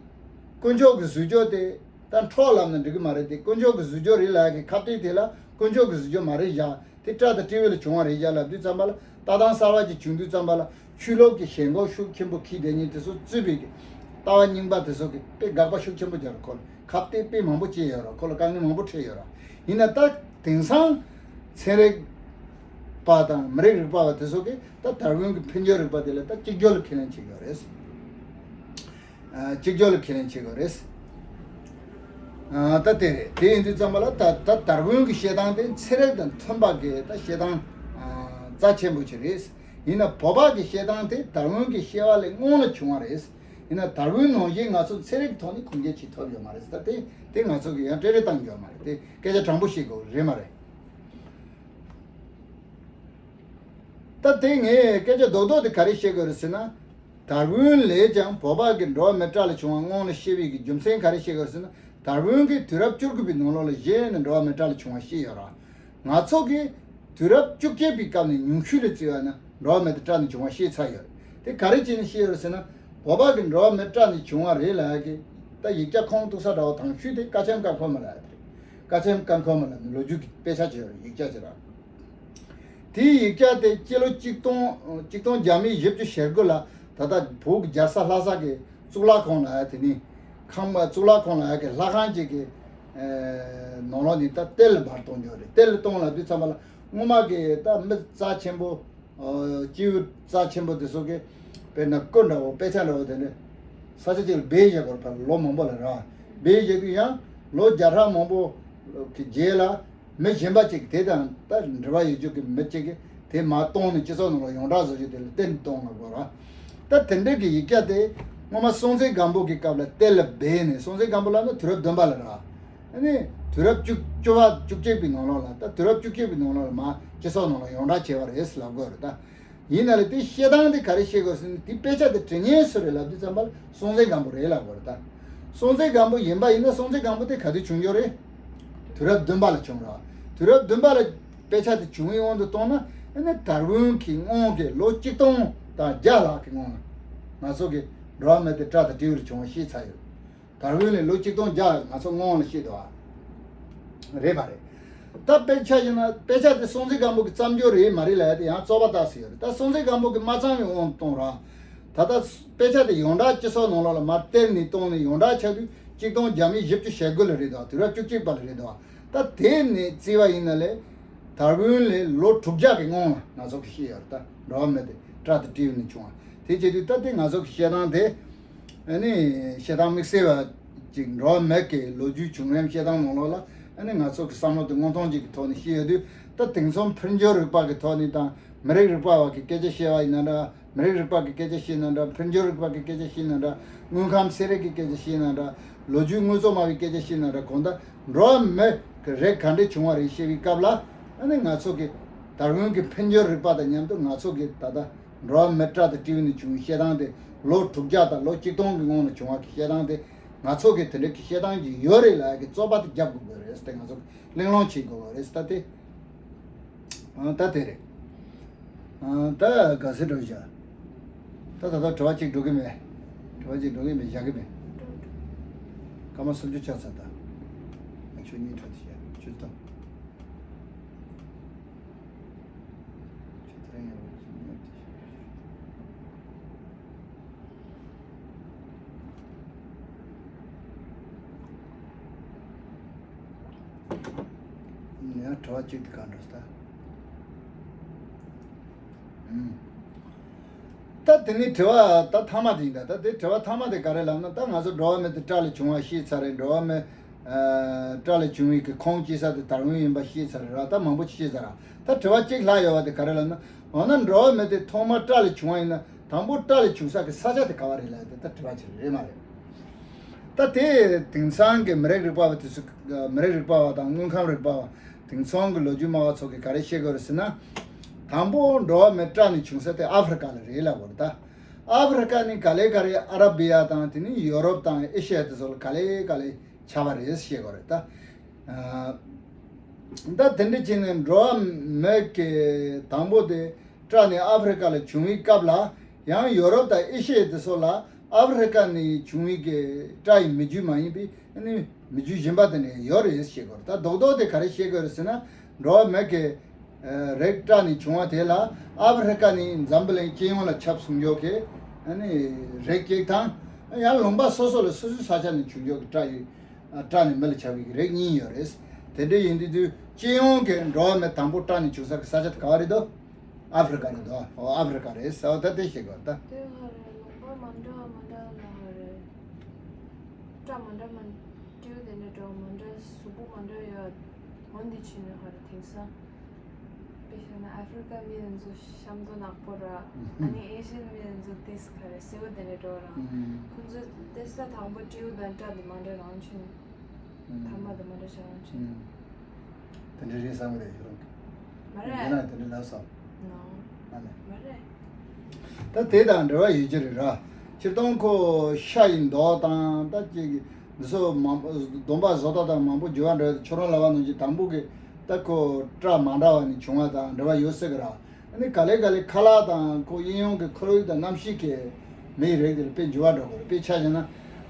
དཀོན་མཆོག་གི་བཟོ་བཅོས་དེ་ད་འཕྲོག་ལབ་ན་འགྲིག་གི་མ་རེད་དེ། དཀོན་མཆོག་གི་བཟོ་བཅོས་རེད་ལབ་ཡ་གི་ཁ་གཏད་དེ་ལ་དཀོན་མཆོག་གི་བཟོ་བཅོས་མ་རེད་བཞག་དེ་སྤྲ་དང་སྤྲེའུ་ལས་བྱུང་བ་རེད་བཞག་ལབ་དུས་ཙམ་པ་ལ། ལྟ་སྟངས་གསར་པ་ཅིག་བྱུང་དུས་ཙམ་པ་ལ། ཆོས་ལུགས་ཀྱི་ཞེན་ཁོག་ཤུགས་ཆེན་པོ་འཁྱེར་བསྡད་མཁན་དེ་ཚོ་གཙོས་པའི་གི་ལྟ་བ་རྙིང་པ་དེ་ཚོ་གིས་དཔེ་དགག་པ་ཤུགས་ཆེན་པོ་རྒྱག་ར། ཁོ་ལ་ཁ་གཏད་དཔེ་མང་པོ་བྱས་ཡོད་ར། ཁོ་ལ་དཀའ་ངལ་མང་པོ་འཕྲད་ཡོད་ར། ཡིན་ན་ད་དེང་སང་ཚན་རིག་པ་དང་མི་རིགས་རིག་པ་བ་དེ་ཚོ་གིས་ད་དར་ཝུན་གྱི་འཕེལ་འགྱུར་རིག་པ་དེ་ལ་ད་གཅིག་གྱུར་ལ་ཁས་ལེན་བྱེད་ཀྱི་ཡོད་རེད། ཨ་གཅིག་གྱུར་ལ་ཁས་ལེན་བྱེད་དགོས་རེད། ཨ་ད་དེ་རེད། དེ་ཡིན་དུས་ཙམ་པ་ལ་ད་ད་དར་ཝུན་གྱི་བཤད་སྟངས་དེ་ཚན་རིག་དང་མཐུན་པ་གི་ད་བཤད་སྟངས་ཨ་རྩ་ཆེན་པོ་ཅིག་རེད། ཡིན་ན་བོད་པ་གི་བཤད་སྟངས་དེ་དར་ཝུན་གྱི་བཤད་པ་ལས་སྔོན་ལ་བྱུང་བ་རེད། ཡིན་ན་དར་ཝུན་ནང་བཞིན་ང་ཚོ་ཚན་རིག་ཐོག་ནས་ཁུངས་སྐྱེལ་བྱེད་ཐུབ་ཡོད་མ་རེད། ད་དེ་དེ་ང་ཚོ་གི་ཡང་སྤྲེལ་རེ་བཏང་རྒྱུ་ཡོད་མ་རེད། དེ་སྐད་ཆ་དྲང་པོ་བཤད་དགོས་རེད་མ་རེད། ད་དེ་ངས་སྐད་ཆ་རྡོག་རྡོག་དེ་ག་རེ་བཤད་དགོས་རེད་ཟེར་ན། དར་ཝུན་ལས་ཀྱང་བོད་པ་གི་འགྲོ་བ་མི་སྤྲ་ལས་བྱུང་བ་སྔོན་ལ་བཤད་པའི་གི་རྒྱུ་མཚན་ག་རེ་བཤད་དགོས་ཟེར་ན། དར་ཝུན་གྱིས་དུས་རབས་བཅུ་དགུ་པའི་ནང་ལོགས་ལ་གཞི་ནས་འགྲོ་བ་མི་སྤྲ་ལས་བྱུང་བ་ཤེས་ཡོད་ར། ང་ཚོ་གིས་དུས་རབས་བཅུ་བརྒྱད་པའི་སྐབས་ནས་ཉུང་ཤོས་ལ་བརྩི་བ་ན་འགྲོ་བ་མི་དེ་སྤྲ་ནས་བྱུང་བ་ཤེས་ཚར་ཡོད་རེད། དེ་ག་རེ་བྱས་ནས་ཤེས་ཡོད་རེད་ཟེར་ན། བོད་པ་གི་འགྲོ་བ་མི་སྤྲ་ནས་བྱུང་བ་རེད་ལབ་ཡ་གི་ད་ཡིག་ཆ་ཁུངས་གཏུགས་ས་འདྲ་བོ་དང་ཤོས་དེ་ཀ་ཆེམ་ཀ་ཁོ་མ་ལབ་ཡ་དེ་རེད། ཀ་ཆེམ་ཀ་ཁོ་མ་ལབ་ནས་ལོ་རྒྱུས་ཀྱི་དཔེ་ཆ་ཅིག་ཡོད་རེད། ཡིག་ཆ་ཅིག་ར། དེའི་ཡིག་ཆ་དེ་སྤྱི་ལོ་གཅིག་སྟོང་། གཅིག་སྟོང་བརྒྱ་མེད་བཞི་བཅུ་ཞེ་དགུ་ལ་ད་ལྟ་བོད་ཀྱི་རྒྱལ་ས་ལྷ་ས་གི་གཙུག་ལག་ཁང་ལ་དེ་ནི་ཁང་པ། གཙུག་ལག་ཁང་ལ་གི་ལྷ་ཁང་ཅིག་གི་ཨེ་ནང་ལོགས་ནས་ད་གཏེར་ལ་འབར་གཏོང་རྒྱུ་རེད། གཏེར་ལ་གཏོང་ལབ་དུས་ཙམ་པ་ལ་སྔོན་མ་གི་ད་མི་རྩ་ཆེན་པོ། ཨོ་སྐྱེས་བུ་རྩ་ཆེན་པོ་དེ་ཚོ་གི་དཔེར་ན་སྐུ་འདྲ་བོ། དཔེ་ཆ་འདྲ་བོ་དེ་ནི་ས་ཆ་གཅིག་ལ་སྦས་བཞག་དགོས་རེད། ལོ་མང་པོ་ལ་ར། སྦས་བཞག་དུས་ཡང་ལོ་བརྒྱ་ཕྲག་མང་པོ་གི་རྗེས་ལ་མི་གཞན་པ་ཅིག་དེ་དང་ད་འབྲེལ་བ་ཡོད་རྒྱུ་གི་མི་གཅིག་གིས་ དེ་མར་བཏོན་ནས་སྤྱི་ཚོགས་ནང་ལ་ཡོངས་གྲགས་བཟོ་རྒྱུ་དེ་ལ་གཏེར་ནས་བཏོན་ལབ་དགོས་ར། ད་དེ་འདྲ་གི་ཡིག་ཆ་དེ་སྔོན་མ་སྲོང་བཙན་སྒམ་པོ་གི་སྐབས་ལ་གཏེར་ལ་སྦས་ནས། སྲོང་བཙན་སྒམ་པོ་ལབ་ན་དུས་རབས་བདུན་པ་ལ་ར། ཨ་ནི་དུས་རབས་བཅུ་བཅུ་བ་བཅུ་གཅིག་པའི་ནང་ལོགས་ལ། ད་དུས་རབས་བཅུ་གཅིག་པའི་ནང་ལོགས་ལ་མར་སྤྱི་ཚོགས་ནང་ལ་ཡོངས་གྲགས་བྱས་པ་རེད་ལབ་དགོས་རེད་ད། ཡིན་ན་ལས་དེ་བཤད་སྟངས་དེ་ག་རེ་བཤད་དགོས་ཟེར་ན། དེ་དཔེ་ཆ་དེ་འབྲི་མཁན་སུ་རེད་ལབ་དུས་ཙམ་པ་ལ་སྲོང་བཙན་སྒམ་པོ་རེད་ལབ་དགོས་རེད་ད། སྲོང་བཙན་སྒམ་པོ་ཡིན་པ་ཡིན་ན། སྲོང་བཙན་སྒམ་པོ་དེ་ག་དུས་བྱུང་ཡོད་རེད། དུས་རབས་བདུན་པ་ལ་བྱུང་ར། དུས་རབས་བདུན་པ་ལ་དཔེ་ཆ་དེ་བྱུང་བའི་དབང་དུ་བཏང་ན། ཨ་ནི་དར་ཝུན་གྱི་སྔོན་གྱི་ལོ་གཅིག་སྟོང་དང་བརྒྱ་ལྷག་གི་སྔོན་ལ་ང་ཚོ་གི་འགྲོ་བ་མི་དེ་སྤྲ་དང་སྤྲེའུ་ལ་བྱུང་བ་ཤེས་ཚར་ཡོད། དར་ཝུན་ལས་ལོ་གཅིག་སྟོང་བརྒྱ་ང་ཚོ་སྔོན་ལ་ཤེས་འདུག་ཨ། རེད་པ་རེད། ད་དཔེ་ཆ་ཡིན་ན། དཔེ་ཆ་དེ་སྲོང་བཙན་སྒམ་པོ་གི་བརྩམས་ཆོས་རེད་མ་རེད་ལབ་ཡ་དེ་ཡང་རྩོད་པ་རྟགས་སུ་ཡོད་རེད། ད་སྲོང་བཙན་སྒམ་པོ་གི་མ་བརྩམས་པའི་དབང་དུ་གཏོང་ར། ད་ལྟ་དཔེ་ཆ་དེ་ཡོངས་གྲགས་སྤྱི་ཚོགས་ནང་ལོགས་ལ་མར་གཏེར་ནས་བཏོན་ནས་ཡོངས་གྲགས་ཆགས་དུས་གཅིག་སྟོང་བརྒྱ་མེད་བཞི་བཅུ་ཞེ་དགུ་ལ་རེད་འདུག་དུས་རབས་བཅུ་གཅིག་པ་ལ་རེད་འདུག་ད་དེ་ནས་བརྩིས་པ་ཡིན་ན་ལས། དར་ཝུན་ལས་ལོ་དྲུག་བརྒྱ་གི་སྔོན་ལ་ང་ཚོ་གི་ཤེས་ཡོད་རེད། ད་འགྲོ་བ་མི་དེ་སྤྲ་དང་སྤྲེའུ་ནས་བྱུང་བ་དེ་བྱེད་དུས། ད་དེ་ང་ཚོ་གི་བཤད་སྟངས་དེ། ཨ་ནི་བཤད་སྟངས་དམིགས་བསལ་བ་ཅིག་འགྲོ་བ་མི་གི་ལོ་རྒྱུས་བྱུང་རིམ་བཤད་སྟངས་ནང་ལོགས་ལ། ཨ་ནི་ང་ཚོ་གི་བསམ་བློ་དེ་མངོན་མཐོང་ཅིག་གི་ཐོག་ནས་བཤད་ཡོད་དུས། ད་དེང་སང་འཕེལ་འགྱུར་རིག་པ་གི་ཐོག་ནས་དང་། མི་རིགས་རིག་པ་བ་གི་སྐད་ཆ་བཤད་པ་ཡིན་ན་འདྲ། མི་རིགས་རིག་པ་གི་སྐད་ཆ་བཤད་ན་འདྲ། འཕེལ་འགྱུར་རིག་པ་གི་སྐད་ཆ་བཤད་ན་འདྲ། དངོས་ཁམས་ཚན་རིག་གི་སྐད་ཆ་བཤད་ན་འདྲ། ལོ་རྒྱུས་དངོས་གཙོ་སྨྲ་བའི་སྐད་ཆ་བཤད་ན་འདྲ། གང་ལྟར་འགྲོ་བ་མི་གི་རིགས་ག་འདྲས་བྱུང་བ་རེད་བཤད་པའི་སྐབས་ལ། ཨ་ནི་ང་ཚོ་གི་དར་ཝུན་གི་འཕེལ་འགྱུར་རིག་པ་དང་མཉམ་དུ་ང་ཚོ་གི་ད་ལྟ་འགྲོ་བ་མི་སྤྲ་དང་སྤྲེའུ་ནས་བྱུང་བའི་བཤད་སྟངས་དེ། ལོ་དྲུག་བརྒྱ་དང་ལོ་གཅིག་སྟོང་གི་སྔོན་ལ་བྱུང་བ་གི་བཤད་སྟངས་དེ། ང་ཚོ་གི་དེ་འདྲ་གི་བཤད་སྟངས་ཅིག་ཡོད་རེད་ལབ་ཡ་གི་རྩོད་པ་དེ་རྒྱབ་དགོས་དགོས་རེད་ཟེར་ཏེ། ང་ཚོ་གླེང་སློང་བྱེད་དགོས་དགོས་རེད་ཟེར་ད་དེ། ཨ། ད་དེ་རེད། ཨ། ད་ག་ཚོད་འགྲོ་བཞག་ད་ད་ལྟ་དྲི་བ་གཅིག་འགྲོ་གི་མེད། དྲི་བ་གཅིག་འགྲོ་གི་མེད། བཞག་གི་མེད། སྐར་མ་སུམ་ཅུ་ཆགས་ཚར་ད། ཨ། ཆུ་གཉིས་འཕྲོ་དེ་བཞག་ཆུ་ཚོད། ཆུ་ཚོད་ཡང་ཆུ་ཉོ་དེ་བཞག་ཡང་དྲི་བ་གཅིག་དེ་ག་འགྲོ་ས་ད། ཨུམ། ད་དེ་ནས་དྲི་བ་ད་ཐ་མ་དེ་ཡིན་ད། ད་དེ་དྲི་བ་ཐ་མ་དེ་ག་རེ་ལབ་ན། ད་ང་ཚོ་འགྲོ་བ་མི་དེ་སྤྲ་ལས་བྱུང་བ་ཤེས་ཚར་རེད། འགྲོ་བ་མི། ཨ། སྤྲ་ལས་བྱུང་བའི་གི་ཁུངས་སྐྱེལ་ས་དེ་དར་ཝུན་ཡིན་པ་ཤེས་ཚར་རེད་ར། ད་མང་པོ་ཤེས་ཚར་ར། ད་དྲི་བ་གཅིག་ལྷག་ཡོད་པ་དེ་ག་རེ་ལབ་ན། འོ་ན་འགྲོ་བ་མི་དེ་ཐོག་མར་སྤྲ་ལས་བྱུང་བ་ཡིན་ན། དང་པོ་སྤྲ་ལས་བྱུང་ས་གི་ས་ཆ་དེ་ག་བ་རེད་ལབ་ཡ་དེ་ད་དྲི་བ་ཅིག་རེད་མ་རེད། ད་དེ་དེང་སང་གི་མི་རིགས་རིག་པ་བ་དེ་ཚོ། མི་རིགས་རིག་པ་བ་དང་དངོས་ཁམས་རིག་པ་བ། དེང་སང་གི་ལོ་རྒྱུས་སྨྲ་བ་ཚོ་གིས་ག་རེ་བཤད་ཀྱི་ཡོད་རེད་ཟེར་ན། དང་པོ་འགྲོ་བ་མི་སྤྲ་ནས་བྱུང་ས་དེ་ཨ་ཧྥེ་རི་ཀ་ལ་རེད་ལབ་ཀྱི་ཡོད་རེད་ད། ཨ་ཧྥེ་རི་ཀ་ནི་ག་ལེ་ག་ལེ་ཨ་ར་བི་ཡ་དང་། དེ་ནི་ཡོ་རོབ་དང་ཨེ་ཤི་ཡ་དེ་ཚོ་ལ་ག་ལེ་ག་ལེ་ཆགས་པ་རེད་བཤད་ཀྱི་ཡོད་རེད་ད། ཨ། ད་དེ་འདྲ་བྱས་ནས་འགྲོ་བ་མི་གི་དང་པོ་དེ་སྤྲ་ནས་ཨ་ཧྥེ་རི་ཀ་ལ་བྱུང་བའི་སྐབས་ལ། ཡང་ཡོ་རོབ་དང་ཨེ་ཤི་ཡ་དེ་ཚོ་ལ་ཨ་ཧྥེ་རི་ཀ་ནས་བྱུང་བའི་གི་སྤྲ་ཡི་མི་རྒྱུད་མ་ཡིན་པའི་ཨ་ནི་མི་རྒྱུད་གཞན་པ་དེ་འདྲ་ཡོད་རེད་བཤད་ཀྱི་ཡོད་རེད་ད། རྡོག་རྡོག་དེ་ག་རེ་བཤད་ཀྱི་ཡོད་རེད་ཟེར་ན། འགྲོ་བ་མི་གི་ཨ། རིགས་སྤྲ་ནས་བྱུང་བ་དེ་ལ་ཨ་ཧྥེ་རི་ཀ་ནས་འཛམ་བུ་གླིང་སྤྱི་ཡོངས་ལ་ཁྱབ་སོང་ཡོད་གི། ཨ་ནི་རིགས་གཅིག་དང་། ཡང་ལུང་པ་སོ་སོ་ལ་སོ་སོའི་ས་ཆ་ནས་བྱུང་ཡོད་གི་སྤྲ་ཡི། ཨ། སྤྲ་ནས་མི་ལ་ཆགས་པའི་རིགས་གཉིས་ཡོད་རེད། དེ་འདྲ་ཡིན་དུས་དུས་སྤྱི་ཡོངས་ཀྱི་འགྲོ་བ་མི་དང་པོ་སྤྲ་ནས་བྱུང་ས་གི་ས་ཆ་དེ་ག་བ་རེད་དོ། ཨ་ཧྥེ་རི་ཀ་རེད་དོ། ཨོ། ཨ་ཧྥེ་རི་ཀ་རེད་ཟེར་བ་ད་དེ་ཤེས་དགོས་ད། དེ་ཧ་རེ་ལུང་པ་མ་འདྲ་མ་འདྲ་ལ་ཧ་རེ། སྤྲ་མ་འདྲ་མ། སྤྲེའུ་དེ་འདྲ་འདྲ་བོ་མ་འདྲ། གཟུགས་པོ་མ་འདྲ་ཡོད། འོ་འདི་ཕྱིན་ནས་ཧ་རེ་དེང་སང་། དཔེ་བཞག་ན་ཨ་ཧྥེ་རི་ཀ་མི་དེ་ཚོ་ཤམ་ཐབས་ནག་པོ་ར། ཨ་ནི་ཨེ་ཤི་ཡན་མི་དེ་ཚོ་ཏིས་ཁ་རེ་སེར་པོ་དེ་འདྲ་འདྲ་བོ་ར། ཁོང་ཚོ་དེ་ས་དང་པོ་སྤྲེའུ་དང་སྤྲ་དེ་མ་འདྲ་རང་བྱུང་། ཐ་མ་དེ་མ་འདྲ་ཆགས་རང་བྱུང་། དེ་འདྲ་རེད་བསམ་གི་རེད་ཁྱོད་རང་གིས། མ་རེད། ཡིན་ན་དེ་འདྲ་ལབ་བསམ། ནོ། མ་རེད། མ་རེད། ད་དེ་དང་འབྲེལ་བ་ཡོད་ཀྱི་རེད་ར། སྤྱིར་བཏང་ཁོ་ཤ་ཡི་མདོག་དང་ད་ཅིག་འདི་ཚོ་མང་པོ་སྡོམ་པ་བཟོ་ལྟ་དང་མང་པོ་འགྱུར་བ་འགྲོ་ཡ་དེ་ཁྱོད་རང་ལབ་པ་ནང་བཞིན་དང་པོ་གི་ད་ཁོ་སྤྲ་མ་འདྲ་བ་ནས་བྱུང་བ་དང་འབྲེལ་བ་ཡོད་སྲིད་གི་ར། ཨ་ནི་ག་ལེ་ག་ལེ་ཁ་ལག་དང་ཁོ་གཡས་གཡོན་གྱི་ཁོར་ཡུག་དང་གནམ་གཤིས་ཀྱིས་མིའི་རིགས་དེར་དཔེ་འགྱུར་བ་འགྲོ་གི་རེད། དཔེ་ཆ་བཞག་ན་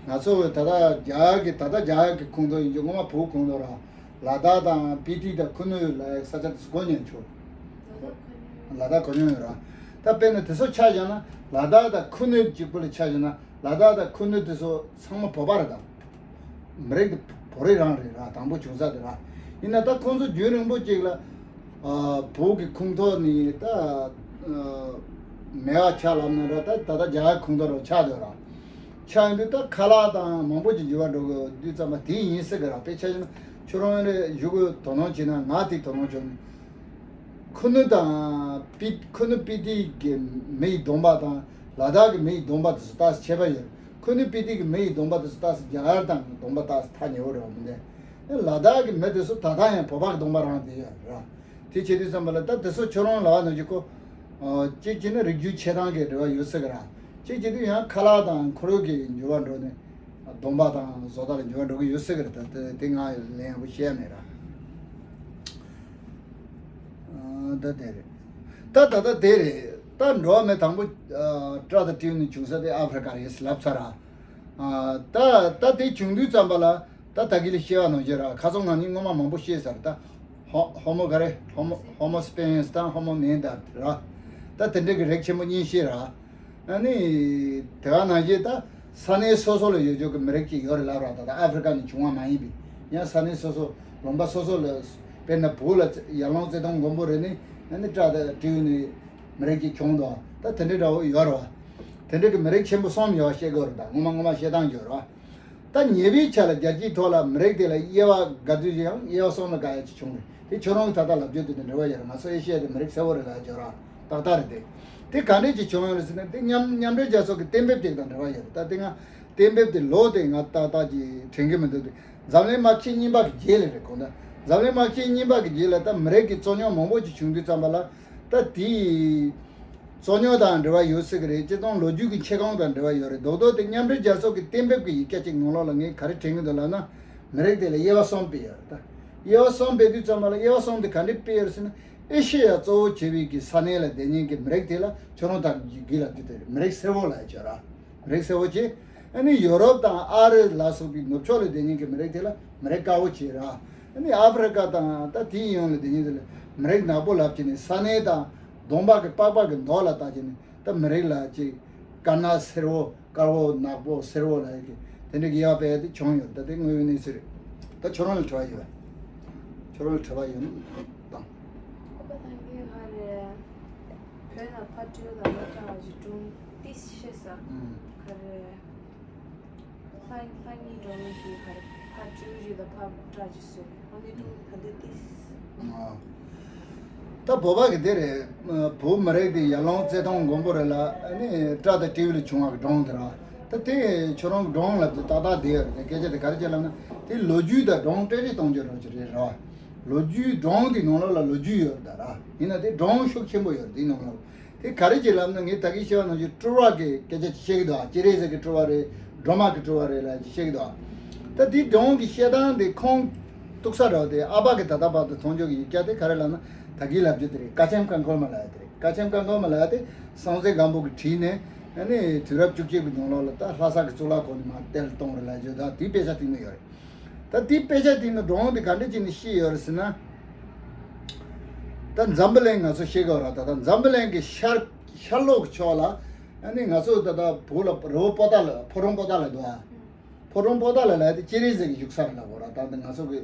ང་ཚོ་ད་ལྟ་རྒྱ་གར་གྱི་ད་ལྟ་རྒྱ་གར་གྱི་ཁོངས་གཏོགས་ཡིན་གྱི། སྔོན་མ་བོད་ཁོངས་གཏོགས་ར། ལ་དྭགས་དང་སྤི་ཏི་དང་ཁུ་ནུ་ལ་ས་ཆ་དེ་ཚོ་གོ་མྱོང་ཆོག་ལ་དྭགས་གོ་མྱོང་ཡོད་ར། ད་དཔེར་ན་དེ་ཚོ་ཆ་བཞག་ན་ལ་དྭགས་དང་ཁུ་ནུ་གཅིག་པུ་ལ་ཆ་བཞག་ན་ལ་དྭགས་དང་ཁུ་ནུ་དེ་ཚོ་ཚང་མ་བོད་པ་རེད་ད། མི་རིགས་དེ་བོད་རིགས་རང་རེད་ར། དང་པོ་བྱུང་ས་དེ་ར། ཡིན་ན་ད་ཁོང་ཚོ་རྒྱུན་རིང་པོ་ཅིག་ལ་ཨ་བོད་ཀྱི་ཁོངས་གཏོགས་ནས་ད་ཨ་མེད་པ་ཆགས་ལབ་ན་ར། ད་ད་ལྟ་རྒྱ་གར་ཁོངས་གཏོགས་ར་ཆགས་སྡོད་ར། ཆགས་ཡོང་དུས་ད་ཁ་ལག་དང་མང་པོ་ཅིག་འགྱུར་བ་འགྲོ་གི་དུས་ཙམ་པ་དེ་ཡིན་སྲིད་གི་ར། དཔེ་ཆ་བཞག་ན་ཁྱོད་རང་རེ་གཞུག་གི་དོ་སྣང་བྱས་ན་ང་དེ་དོ་སྣང་བྱུང་། ཁུ་ནུ་དང་སྤི་ཁུ་ནུ་སྤི་ཏི་གི་མི་ཡི་གདོང་པ་དང་ལ་དྭགས་ཀྱི་མི་ཡི་གདོང་པ་དེ་ཚོ་ཏོག་ཙམ་ཁྱད་པར་ཡོད། ཁུ་ནུ་སྤི་ཏི་གི་མི་ཡི་གདོང་པ་དེ་ཚོ་ཏོག་ཙམ་རྒྱ་གར་དང་གདོང་པ་ཏོག་ཙམ་ཐག་ཉེ་བོ་རེད་བ་མི་འདུག་ལ་དྭགས་ཀྱི་མི་དེ་ཚོ་ད་ལྟ་ཡང་བོད་པ་གི་གདོང་པ་རང་དེ་ཡོད་ར། དེ་བྱེད་དུས་ཙམ་པ་ལ་ད་དེ་ཚོ་ཁྱོད་རང་ལ་བ་ནང་བཞིན་ཁོ། གཅིག་བྱས་ན་རིགས་རྒྱུད་ཆེ་ཐང་གི་འབྲེལ་བ་ཡོད་སྲིད་གི་ར། གཅིག་བྱེད་དུས་ཡང་ཁ་ལག་དང་འཁོར་ལོ་གི་འགྱུར་བ་འགྲོ་ནས་གདོང་པ་དང་བཟོ་ལྟ་ལ་འགྱུར་བ་འགྲོ་གི་ཡོད་སྲིད་གི་ར། ད་དེ་དེ་ང་ལན་ཡང་པོ་བཤད་མེད་ར། ད་དེ་རེད། ད་ད་ད་དེ་རེད། ད་འགྲོ་བ་མི་དང་པོ་སྤྲ་དང་སྤྲེའུ་ནས་བྱུང་ས་དེ་ཨ་ཧྥེ་རི་ཀ་རེད་ལབ་ཚར་ར། ད་ད་དེ་བྱུང་དུས་ཙམ་པ་ལ། ད་ད་གི་ལ་བཤད་པ་ནང་བཞིན་ར། ཁ་སང་ང་གཉིས་སྔོན་མ་མང་པོ་བཤད་ཚར། ད་ཧོ་ཧོ་མོ་ག་རེ། ཧོ་མོ་ཧོ་མོ་སེ་པི་ཡན་སི་དང་ཧོ་མོ་ནེ་ཨན་ཏར་ར། ད་དེ་འདྲ་གི་རིགས་ཆེན་པོ་གཉིས་བཤད་ར། ཨ་ནི་དེ་ག་ནང་བཞིན་ད་ས་གནས་སོ་སོ་ལ་ཡོད་ཆོག་གི་མི་རིགས་ཅིག་ཡོད་རེད་ལབ་ར། ད་ད་ཨ་ཧྥེ་རི་ཀ་ནས་བྱུང་བ་མ་ཡིན་པའི་ཡང་ས་གནས་སོ་སོ་ལུང་པ་སོ་སོ་ལ། དཔེར་ན་བོད་ལ་ཡར་ཀླུང་རྩེ་གདོང་མགོན་པོ་རེད་ནི། ཨ་ནི་སྤྲ་དང་སྤྲེའུ་ནི་མི་རིགས་ཅིག་བྱུང་འདུག་ད་དེ་འདྲའི་འདྲ་བོ་ཡོད་རེད་བ། དེ་འདྲའི་གི་མི་རིགས་ཆེན་པོ་གསུམ་ཡོད་བཤད་དགོས་རེད། ད་ངོ་མ་ངོ་མ་བཤད་སྟངས་ཡོད་རེད་བ། ད་ཉེ་བའི་ཆར་ལ་རྒྱལ་སྤྱིའི་ཐོག་ལ་མི་རིགས་དེ་ལ་དབྱེ་བ་དགའ་དུས་ཀྱང་དབྱེ་བ་གསུམ་ལ་དགའ་ཡ་ཅིག་བྱུང་རེད། དེ་ཁྱོད་རང་གི་ད་ལྟ་ལབ་རྒྱུ་དེ་དང་འབྲེལ་བ་ཡོད་རེད། ང་ཚོ་ཨེ་ཤི་ཡ་དེ་མི་རིགས་གསལ་བོ་རེད་ལབ་ཡ་ཅིག་ཡོད་རེད། ཏག་ཏག་རེད་དེ། དེ་ག་འདྲས་ཅིག་བྱུང་ཡོད་རེད་ཟེར་ན། དེ་མཉམ་མཉམ་འབྲེལ་རྒྱལ་ཚོགས་ཀྱི་གཏན་འབེབས་དེ་དང་འབྲེལ་བ་ཡོད་རེད། ད་དེ་སྔ་གཏན་འབེབས་དེ་ལོ་དེ་ང་ཏག་ཏག་ཅིག་དྲན་གི་མི་འདུག་དེ་འཛམ་གླིང་དམག་ཆེན་གཉིས་པ་གི་རྗེས་ལ་རེད། གོང་ད་འཛམ་གླིང་དམག་ཆེན་གཉིས་པ་གི་རྗེས་ལ་ད་མི་རིགས་ཀྱི་རྩོད་རྙོག་མང་པོ་ཅིག་བྱུང་དུས་ཙམ་པ་ལ། ད་དེ་རྩོད་རྙོག་དང་འབྲེལ་བ་ཡོད་སྲིད་གི་རེད། སྤྱིར་བཏང་ལོ་རྒྱུས་ཀྱི་ཆེ་གང་དང་འབྲེལ་བ་ཡོད་རེད། རྡོག་རྡོག་དེ་མཉམ་འབྲེལ་རྒྱལ་ཚོགས་ཀྱི་གཏན་འབེབས་ཀྱི་ཡིག་ཆ་གཅིག་ནང་ལོགས་ལ་ངས་ག་རེ་དྲན་གི་འདུག་ལབ་ན། མི་རིགས་དེ་ལ་དབྱེ་བ་གསུམ་སྤེལ་ཡོད་རེད། ད་དབྱེ་བ་གསུམ་སྤེལ་དུས་ཙམ་པ་ལ་དབྱེ་བ་གསུམ་དེ་ག་འདྲས་སྤེལ་ཡོད་རེད་ཟེར་ན། ཨེ་ཤེ་ཡ་གཙོ་བོ་བྱས་པའི་གི་ས་གནས་ལ་བསྡད་མཁན་གྱི་མི་རིགས་དེ་ལ་ཁྱོད་རང་ད་གི་ལབ་རྒྱུ་དེ་རེད། མི་རིགས་སེར་པོ་ལབ་ཡ་ཅིག་ཡོད་རེད། མི་རིགས་སེར་པོ་བྱས། ཨ་ནི་ཡོ་རོབ་དང་ཨ་རི་ལ་སོགས་པའི་ནུབ་ཕྱོགས་ལ་བསྡད་མཁན་གྱི་མི་རིགས་དེ་ལ་མི་རིགས་དཀར་པོ་བྱས་ར། ཨ་ནི་ཨ་ཧྥེ་རི་ཀ་དང་ད་དེའི་ཡོངས་ལ་བསྡད་མཁན་དེ་ལ་མི་རིགས་ནག་པོ་ལབ་བྱས་ནས། ས་གནས་དང་གདོང་པ་གི་པགས་པ་གི་མདོག་ལ་བལྟ་བྱས་ནས་ད་མི་རིགས་ལ་ཅིག་དཀར་ནག་སེར་པོ། དཀར་པོ་ནག་པོ་སེར་པོ་ལབ་ཡ་གི་དེ་འདྲ་གི་དབྱེ་བ་སྤེལ་ཡ་དེ་བྱུང་ཡོད། ད་དེ་དངོས་ཡོད་གནས་ཚུལ་རེད། ད་ཁྱོད་རང་ལ་དྲི་བ་ཡོད་པས། ཁྱོད་རང་ལ་དྲི་བ་ཡོད་ན་དང་། ཨོ་པ་ཐང་གི་ཧ་རེ། བོད་ནང་ཕར་སྤྲེའུ་དང་ལ་སྤྲ་བ་ཞིག་སྒྲུང་ཏིས་བཤད་ས། ཨུམ། ག་རེ། ལྷ་ལྷ་གཉིས་འགྲོ་མི་གི་ག་རེ། ཕར་སྤྲེའུ་ཞིག་དང་ཕར་སྤྲ་ཞིག་བཟོས་ནས་ཨ་ནི་སྒྲུང་ད་འདི་ཏིས། ཨ། ད་བོད་པ་གི་དེ་རེད། བོད་མི་རིགས་དེ་ཡར་ཀླུང་རྩེ་གདོང་མགོན་པོ་རེད་ལ། ཨ་ནི་སྤྲ་དང་སྤྲེའུ་ལ་བྱུང་བ་གི་སྒྲུང་དེ་རེད། ད་དེ་ཁྱོད་རང་གི་སྒྲུང་ལབ་དེ་ཏག་ཏག་དེ་ཡོད་རེད། སྐད་ཆ་དེ་ག་རེ་བྱས་ལབ་ན། དེ་ལོ་རྒྱུས་དང་སྒྲུང་སྤྲེལ་རེས་གཏོང་རྒྱུ་རོགས་ཅིག་རེད་ར། ལོ་རྒྱུས་སྒྲུང་དེ་ནང་ལོགས་ལ་ལོ་རྒྱུས་ཡོད་རེད་ད་ར། ཡིན་ན་དེ་སྒྲུང་ཤུགས་ཆེན་པོ་ཡོད་རེད་དེའི་ནང་ལོགས། དེ་ག་རེ་བྱས་ལབ་ན། ངས་ད་གིན་བཤད་པ་ནང་བཞིན་སྤྲུལ་བ་གི་སྐད་ཆ་ཅིག་བཤད་ཀྱི་འདུག་སྤྱན་རས་གཟིགས་ཀྱི་སྤྲུལ་བ་རེད། སྒྲོལ་མ་གི་སྤྲུལ་བ་རེད་ལབ་ཅིག་བཤད་ཀྱི་འདུག་ད་དེའི་སྒྲུང་གི་བཤད་སྟངས་དེ་ཁུངས་གཏུགས་ས་རེད་དེ། ཨ་ཕ་གི་ད་ལྟ་བར་དུ་མཐོང་ཆོས་ཀྱི་ཡིག་ཆ་དེ་ག་རེ་ལབ་ན། ད་གིན་ལབ་རྒྱུ་དེ་རེད། ཀ་ཆེམ་ཀ་ཁོལ་མ་ལབ་ཡ་དེ་རེད། ཀ་ཆེམ་ཀ་ཁོལ་མ་ལབ་ཡ་དེ་སངས་རྒྱས་སྒམ་པོ་གིས་བྲིས་ནས། ཨ་ནི་དུས་རབས་བཅུ་གཅིག་པའི་ནང་ལོགས་ལ་ད་ལྷ་ས་གི་གཙུག་ལག་ཁང་ནས་མར་དེ་ལ་གཏོང་རེད་ལབ་རྒྱུ། ད་དེའི་དཔེ་ཆ་དེ་ནི་ཡོད་རེད། ད་དེའི་དཔེ་ཆ་དེ་ནི་སྒྲུང་དེ་ག་འདྲ་བྱས་ནས་བཤད་ཡོད་རེད་ཟེར་ན། ད་འཛམ་བུ་གླིང་ང་ཚོ་ཤེས་དགོས་ར། ད་ད་འཛམ་བུ་གླིང་གི་ཤར་ཤར་ལྷོ་གི་ཕྱོགས་ལ། ཨ་ནི་ང་ཚོ་ད་ལྟ་བོད་ལ་རི་བོ་པོ་ཏ་ལ། ཕོ་བྲང་པོ་ཏ་ལ་འདུག་ཨ། ཕོ་བྲང་པོ་ཏ་ལ་ལབ་དེ་སྤྱན་རས་གཟིགས་ཀྱི་བཞུགས་ས་རེད་ལབ་དགོས་ར། ད་འདི་ང་ཚོ་གི་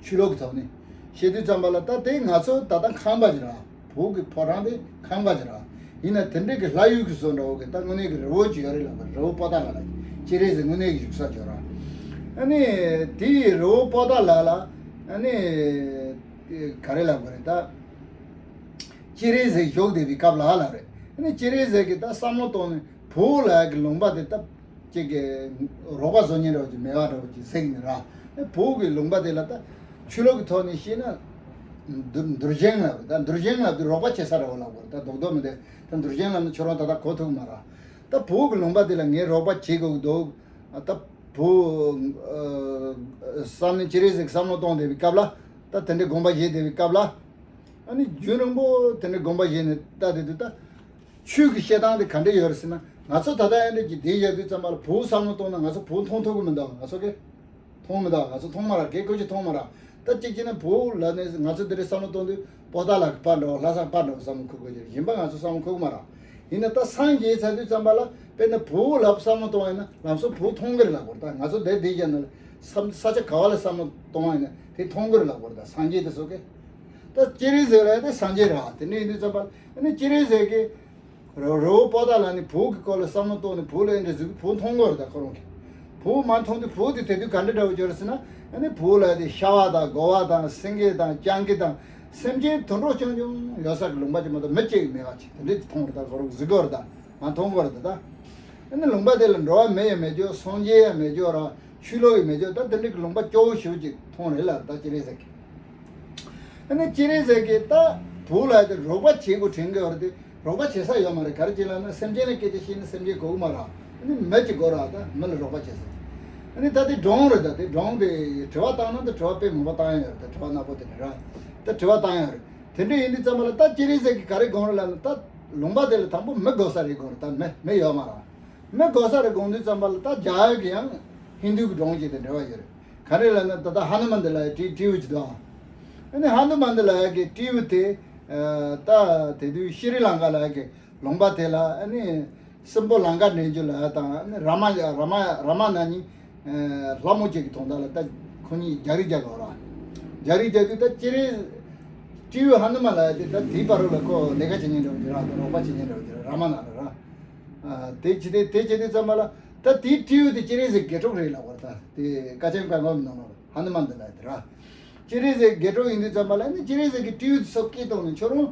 ཆོས་ལུགས་ཀྱི་ཐོག་ནས་བཤད་དུས་ཙམ་པ་ལ། ད་དེ་ང་ཚོ་ད་ལྟ་ཁང་པ་ཅིག་ར། བོད་ཀྱི་ཕོ་བྲང་དེ་ཁང་པ་ཅིག་ར། ཡིན་ན་དེ་འདྲའི་གི་ལྷ་ཡུལ་གྱི་བཟོ་འདྲ་བོ་གི་ད་དངོས་གནས་ཀྱི་རི་བོ་ཅིག་ཡོད་རེད་ལབ་པ། རི་བོ་པོ་ཏ་ལ་ལ་སྤྱན་རས་གཟིགས་དངོས་གནས་ཀྱི་བཞུགས་ས་ཅིག་ཡོད་ར། ཨ་ནི་དེའི་རི་བོ་པོ་ཏ་ལ་ལ། ཨ་ནི་ག་རེ་ལབ་དགོས་རེད་ད། སྤྱན་རས་གཟིགས་བཞུགས་བསྡད་པའི་སྐབས་ལ་ལབ་རེད། ཨ་ནི་སྤྱན་རས་གཟིགས་ཀྱིས་ད་བསམ་བློ་བཏང་ནས་བོད་ལ་གི་ལུང་པ་དེ་ད། ཅིག་གི་རོགས་པ་བཟོ་མཁན་འདྲ་བོ་ཅིག་མེད་པ་འདྲ་བོ་ཅིག་གཟིགས་ནས་ར། བོད་ཀྱི་ལུང་པ་དེ་ལ་ད་ཆོས་ལུགས་ཀྱི་ཐོག་ནས་བཤད་ན་འདུལ་འདུལ་ཞིང་ལབ། ད་འདུལ་ཞིང་ལབ་དུས་རོགས་པ་བྱེད་ས་འདྲ་བོ་ལབ་དགོས་རེད། ད་རྡོག་རྡོག་མི་འདུག་ད་འདུལ་ཞིང་ལབ་ན་ཁྱོད་རང་ད་ལྟ་གོ་ཐུབ་མ་ར། ད་བོད་ཀྱི་ལུང་པ་དེ་ལ་ངས་རོགས་པ་བྱེད་དགོས་ཀྱི་འདུག་ད་བོད་བསམ་ནས་སྤྱན་རས་གཟིགས་བསམ་བློ་གཏོང་བསྡད་པའི་སྐབས་ལ། ད་དེ་འདྲའི་དགོངས་པ་བཞེས་བསྡད་པའི་སྐབས་ལ། ཨ་ནི་རྒྱུན་རིང་པོ་དེ་འདྲའི་དགོངས་པ་བཞེས་ནས་ལྟ་བསྡད་དུས་ད། ཆོས་ཀྱི་བཤད་སྟངས་དེ་ག་འདྲ་ཡོད་རེད་ཟེར་ན། ང་ཚོ་ད་ལྟ་ཨེ་འདྲ་གྱི་བསྡད་ཡོད་དུས་ཙམ་པ་ལ་བོད་བསམ་བློ་གཏོང་ན་ང་ཚོ་བོད་མཐོང་ཐུབ་ཀྱི་མི་འདུག་ང་ཚོ་གི་མཐོང་མི་འདུག་ང་ཚོ་མཐོང་མ་ར། གལ་ཁོ་ཅིག་མཐོང་མ་ར། ད་གཅིག་བྱས་ན་བོད་ལབ་ནས་ང་ཚོ་འདི་རིང་བསམ་བློ་གཏོང་དུས་པོ་ཏ་ལ་གི་པ་འདྲ་བོ་ལྷ་ས་པ་འདྲ་བོ་བསམ་བློ་འཁོར་དགོས་ཀྱི་རེད། གཞན་པ་ང་ཚོ་བསམ་བློ་འཁོར་གི་མ་ར། ཡིན་ན་ད་སངས་རྒྱས་ཚར་དུས་ཙམ་པ་ལ་དཔེར་ན་བོད་ལབ་བསམ་བློ་གཏོང་ཡིན་ན་ལམ་སང་བོད་མཐོང་གི་རེད་ལབ་དགོས་རེད། ད་ང་ཚོ་འདིར་བསྡད་ཀྱང་ན་ས་ས་ཆ་ག་བ་ལ་བསམ་བློ་གཏོང་ཡིན་ན་དེ་མཐོང་གི་རེད་ལབ་དགོས་རེད། ད་སངས་རྒྱས་དེ་ཚོ་གི། ད་སྤྱན་རས་གཟིགས་ལ་ད་སངས་རྒྱས་རེད་བ། དེ་འདྲ་ཡིན་དུས་ཙམ་པ་ཨ་ནི་སྤྱན་རས་གཟིགས་ཀྱིས་རི་རི་བོ་པོ་ཏ་ལ་ནི་བོད་ཀྱི་སྐོར་ལ་བསམ་བློ་གཏོང་ནས་བོད་ལ་ཨེ་འདྲ་གཟིགས་བོད་མཐོང་གི་རེད། ད་ཁོ་རང་གིས་བོད་མ་མཐོང་དུས་བོད་དེ་དེ་དུས་ག་འདྲ་འདྲ་བོ་ཅིག་རེད་ཟེར་ན། ཨ་ནི་བོད་ལ་དེ་ཤ་བ་དང་དགོ་བ་དང་སེང་གེ་དང་སྤྱང་ཀི་དང་ སེམས་ཅན་དུད་འགྲོ་རྐྱང་རྐྱང་ཡོད་ས་གི་ལུང་པ་ཅིག་མ་གཏོགས་མི་གཅིག་མེད་པ་ཅིག་དེ་འདྲས་མཐོང་རེད། ད་ཁོ་རང་གཟིགས་གི་རེད། ད་ང་མཐོང་གི་རེད། ད་ཨ་ནི་ལུང་པ་དེ་ལ་འགྲོ་བ་མི་ཡང་མེད་རྒྱུ། སངས་རྒྱས་ཡང་མེད་རྒྱུ་ར། ཆོས་ལུགས་ཡང་མེད་རྒྱུ། ད་དེ་འདྲས་གི་ལུང་པ་སྐྱོ་བོ་ཞེ་པོ་ཅིག་མཐོང་རེད་ལ། ད་སྤྱན་རས་གཟིགས་ཀྱིས། ཨ་ནི་སྤྱན་རས་གཟིགས་ཀྱིས་ད་བོད་ལ་དེ་རོགས་པ་བྱེད་དགོས་དྲན་གི་ཡོད་རེད་དེ། རོགས་པ་བྱེད་ས་ཡོད་མ་རེད། ག་རེ་བྱས་ལབ་ན་སེམས་ཅན་ལ་སྐད་ཆ་བཤད་ན་སེམས་ཅན་གོ་གི་མ་རེད། ཨ་ནི་མི་གཅིག་དགོས་རེད། ད་མི་ལ་རོགས་པ་བྱེད་ས། ཨ་ནི་ད་དེ་སྒྲུང་རེད། ད་དེ་སྒྲུང་དེ་དྲི་བ་བཏང་ན་ད་དྲི་བ་དཔེ་མང་པོ་བཏང་ཡ་ཡོད་རེད། ད་དྲི་བ་སྣ་པོ་དེ་རེད་ར། ད་དྲི་བ་བཏང་ཡ་རེད། དེ་འདྲ་ཡིན་དུས་ཙམ་པ་ལ་ད་སྤྱན་རས་གཟིགས་ཀྱིས་ག་རེ་དགོངས་རེད་ལབ་ན། ད་ལུང་པ་དེ་ལ་དང་པོ་མི་དགོས་ས་རེད་དགོངས་རེད། ད་མི་མི་ཡོད་མ་རེད། མི་དགོས་ས་རེད་དགོངས་དུས་ཙམ་པ་ལ་ད་རྒྱ་གར་གྱི་ཡང་ཧིན་རྡུ་གི་སྒྲུང་ཅིག་དང་འབྲེལ་བ་ཡོད་རེད། ག་རེ་ལབ་ན་ད་ལྟ་ཧ་ནུ་མན་ཏི་ལབ་ཡ་སྤྲེའུ་སྤྲེའུ་ཅིག་འདུག་ཨ་ནི་ཧ་ནུ་མན་ཏི་ལབ་ཡ་གི་སྤྲེའུ་དེ་ད་དེ་དུས་ཤྲི་ལང་ཀ་ལབ་ཡ་གི་ལུང་པ་དེ་ལ་ཨ་ནི་སྲིན་པོ་ལང་ཀ་འདྲེན་རྒྱུ་ལབ་ཡ་དང་། ཨ་ནི་རཱ་མ་རཱ་མ་རཱ་མ་ན་ནི་ལྷ་མོ་ཅིག་གི་དོན་དག་ལ་ད་ཁོ་གཉིས་རྒྱག་རེས་རྒྱག་གི་ཡོད་ར། རྒྱག་རེས་རྒྱག་དུས་ད་སྤྱན་རས་སྤྲེའུ་ཧ་ནུ་མ་ལབ་ཡ་དེ་ད་དེའི་བར་ལ་ཁོ་ལས་ཀ་བྱེད་མཁན་འདྲ་བོ་ཅིག་ར། ད་རོགས་པ་བྱེད་མཁན་འདྲ་བོ་ཅིག་ར། རཱ་མ་ན་ལ་ར། ཨ། དེ་བྱེད་དེ་དེ་བྱེད་དུས་ཙམ་པ་ལ་ད་དེའི་སྤྲེའུ་དེ་སྤྱན་རས་གཟིགས་དགེ་ཕྲུག་རེད་ལབ་པ་རེད། ད་དེ་བཀའ་ཆེམས་བཀའ་འགོག་ནང་ལ་ཧ་ནུ་མན་ཏི་ལབ་ཡ་དེ་ར། སྤྱན་རས་གཟིགས་དགེ་ཕྲུག་ཡིན་དུས་ཙམ་པ་ལ་ནི་སྤྱན་རས་གཟིགས་ཀྱིས་སྤྲེའུ་དེ་ཚོ་སྐད་བཏང་ནས་ཁྱོད་རང་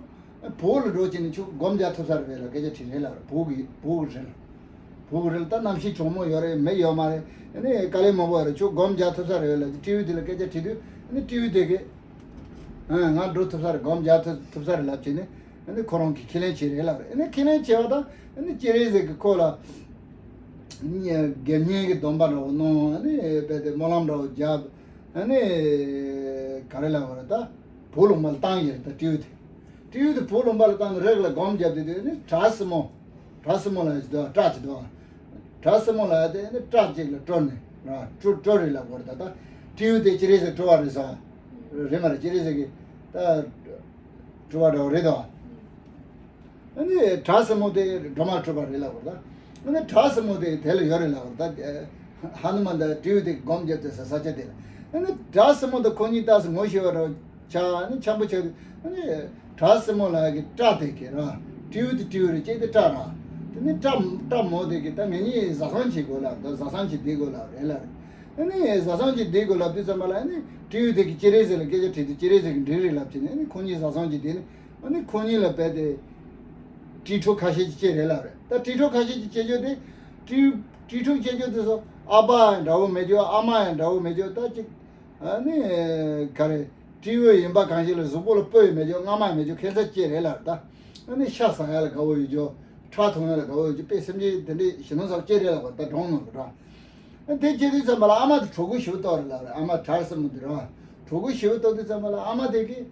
བོད་ལ་འགྲོ་བྱས་ནས་ཁྱོད་སྒོམ་རྒྱག་ཐུབ་ས་རེད་ལབ་སྐད་ཆ་དྲིས་རེད་ལབ་རེད། བོད་ཀྱི་བོད་ཀྱི་རེད། བོད་ཀྱི་རེད། ད་གནམ་གཤིས་གྲང་མོ་ཡོད་རེད། མི་ཡོད་མ་རེད། ཨ་ནི་དཀའ་ལས་མང་པོ་ཡོད་རེད། ཁྱོད་སྒོམ་རྒྱག་ཐུབ་ས་རེད་ལབ་སྤྲེའུ་དེ་ལ་སྐད་ཆ་དྲིས་དུས་ཨ་ནི་སྤྲེའུ་དེ་གིས་ཨ་ང་འགྲོ་ཐུབ་ས་རེད། སྒོམ་རྒྱག་ཐུབ་ཐུབ་ས་རེད་ལབ་བྱས་ནས། ཨ་ནི་ཁོ་རང་གིས་ཁས་ལེན་བྱས་རེད་ལབ་རེད། ཨ་ནི་ཁས་ལེན་བྱས་པ་དང་ཨ་ནི་སྤྱན་རས་གཟིགས་ཀྱིས་ཁོ་ལ་དགེ་བསྙེན་གྱི་སྡོམ་པ་འདྲ་བོ་གནང་། ཨ་ནི་རྦད་དེ་སྨོན་ལམ་འདྲ་བོ་བརྒྱབ། ཨ་ནི་ག་རེ་ལབ་དགོས་རེད། ད་བོད་ལུང་པ་ལ་བཏང་ཡོད་རེད། ད་སྤྲེའུ་དེ་སྤྲེའུ་དེ་བོད་ལུང་པ་ལ་བཏང་ནས་རེག་ལ་སྒོམ་བརྒྱབ་དུས་དེ་ནི་བྲག་སྲིན་མོ། བྲག་སྲིན་མོ་ལབ་ཡ་ཅིག་འདུག་སྐྲ་ཅིག་འདུག་བྲག་སྲིན་མོ་ལབ་ཡ་དེ་ནི་སྐྲ་གཅིག་ལ་སྤྲོ་ནས་ར། སྤྲོ་སྤྲོ་རེད་ལབ་དགོས་རེད། ད་ད་སྤྲེའུ་དེ་སྤྱན་རས་གཟིགས་སྤྲོ་བ་རེད་ཟེར། རེད་མ་རེད། སྤྱན་རས་གཟིགས་ཀྱིས་ད་སྤྲོ་བ་འདྲ་བོ་རེད་དོ། ཨ་ནི་བྲག་སྲིན་མོ་དེ་སྒྲོལ་མ་སྤྲུལ་པ་རེད་ལབ་དགོས་རེད། ད་ཨ་ནི་བྲག་སྲིན་མོ་དེ་དེ་ལ་ཡོད་རེད་ལབ་དགོས་རེད། ད་ཧ་ནུ་མན་དང་སྤྲེའུ་དེ་སྒོམ་བརྒྱབ་དེ་ས་ས་ཆ་དེ་ལ། ཨ་ནི་བྲག་སྲིན་མོ་དང་ཁོ་གཉིས་ལྟ་སོང་ངོ་ཤེས་པ་འདྲ་བོ། ཆ་ནི་འཆམ་པོ་ཆགས་དུས་ཨ་ནི་བྲག་སྲིན་མོ་ལ་གི་སྐྲ་དེ་གི་ར། སྤྲེའུ་དེ་སྤྲེའུ་རེད། ཅེ་དེ་སྐྲ་ར། དེ་ནི་སྐྲ་སྐྲ་མོ་དེ་གི་ད་ངེད་གཉིས་བཟའ་ཚང་བྱེད་དགོས་ལབ། ད་བཟའ་ཚང་བྱེད་བསྡད་དགོས་ལབ་རེད་ལབ་རེད། ཨ་ནི་བཟའ་ཚང་བྱེད་བསྡད་དགོས་ལབ་དུས་ཙམ་པ་ལ་ཨ་ནི་སྤྲེའུ་དེ་གི་སྤྱན་རས་གཟིགས་ལ་སྐད་ཆ་དྲིས་དུས་སྤྱན་རས་གཟིགས་ཀྱིས་འགྲིག་རེད་ལབ་བྱས་ནས། ཨ་ནི་ཁོང་གཉིས་བཟའ་ཚང་བྱེད་དེ་ནི་ཨ་ནི་ཁོང་གཉིས་ལ་རྦད་དེ་སྤྲེལ་ཕྲུག་ཁ་ཤས་ཅིག་སྐྱེས་རེད་ལབ་རེད། ད་སྤྲེལ་ཕྲུག་ཁ་ཤས་ཅིག་སྐྱེ་རྒྱུ་དེ་སྤྲེལ་སྤྲེལ་ཕྲུག་སྐྱེ་རྒྱུ་དེ་ཚོ་ཨ་ཕ་ཡང་འདྲ་བོ་མེད་རྒྱུ། ཨ་མ་ཡང་འདྲ་བོ་མེད་རྒྱུ། ད་ཅིག་ཨ་ནི་ག་རེ། སྤྲེའུ་ཡིན་པ་གང་ཞིག་ལ་གཟུགས་པོ་ལ་སྤུ་ཡང་མེད་རྒྱུ། རྔ་མ་ཡང་མེད་རྒྱུ། ཁེ་ས་ཅི་རེད་ལབ། ད་ཨ་ནི་ཤ་ཟ་ཡ་ལ་དགའ་བོ་ཡོད་རྒྱུ། ཁྲག་འཐུང་ཡ་ལ་དགའ་བོ་ཡོད་རྒྱུ། དཔེ་སེམས་ཅན་དེ་འདྲའི་ཞེ་སྡང་ཚ་པོ་ཅི་རེད་ལབ་པ། ད་སྒྲུང་ནང་དུ་ར། ཨ་དེ་བྱེད་དུས་ཙམ་པ་ལ་ཨ་མ་དེ་གྲོད་ཁོག་ཞེ་པོ་ལྟོགས་རེད་ལབ་རེད། ཨ་མ་བྲག་སྲིན་མོ་དེ་ར། གྲོད་ཁོག་ཞེ་པོ་ལྟོགས་དུས་ཙམ་པ་ལ་ཨ་མ་དེ་གིས་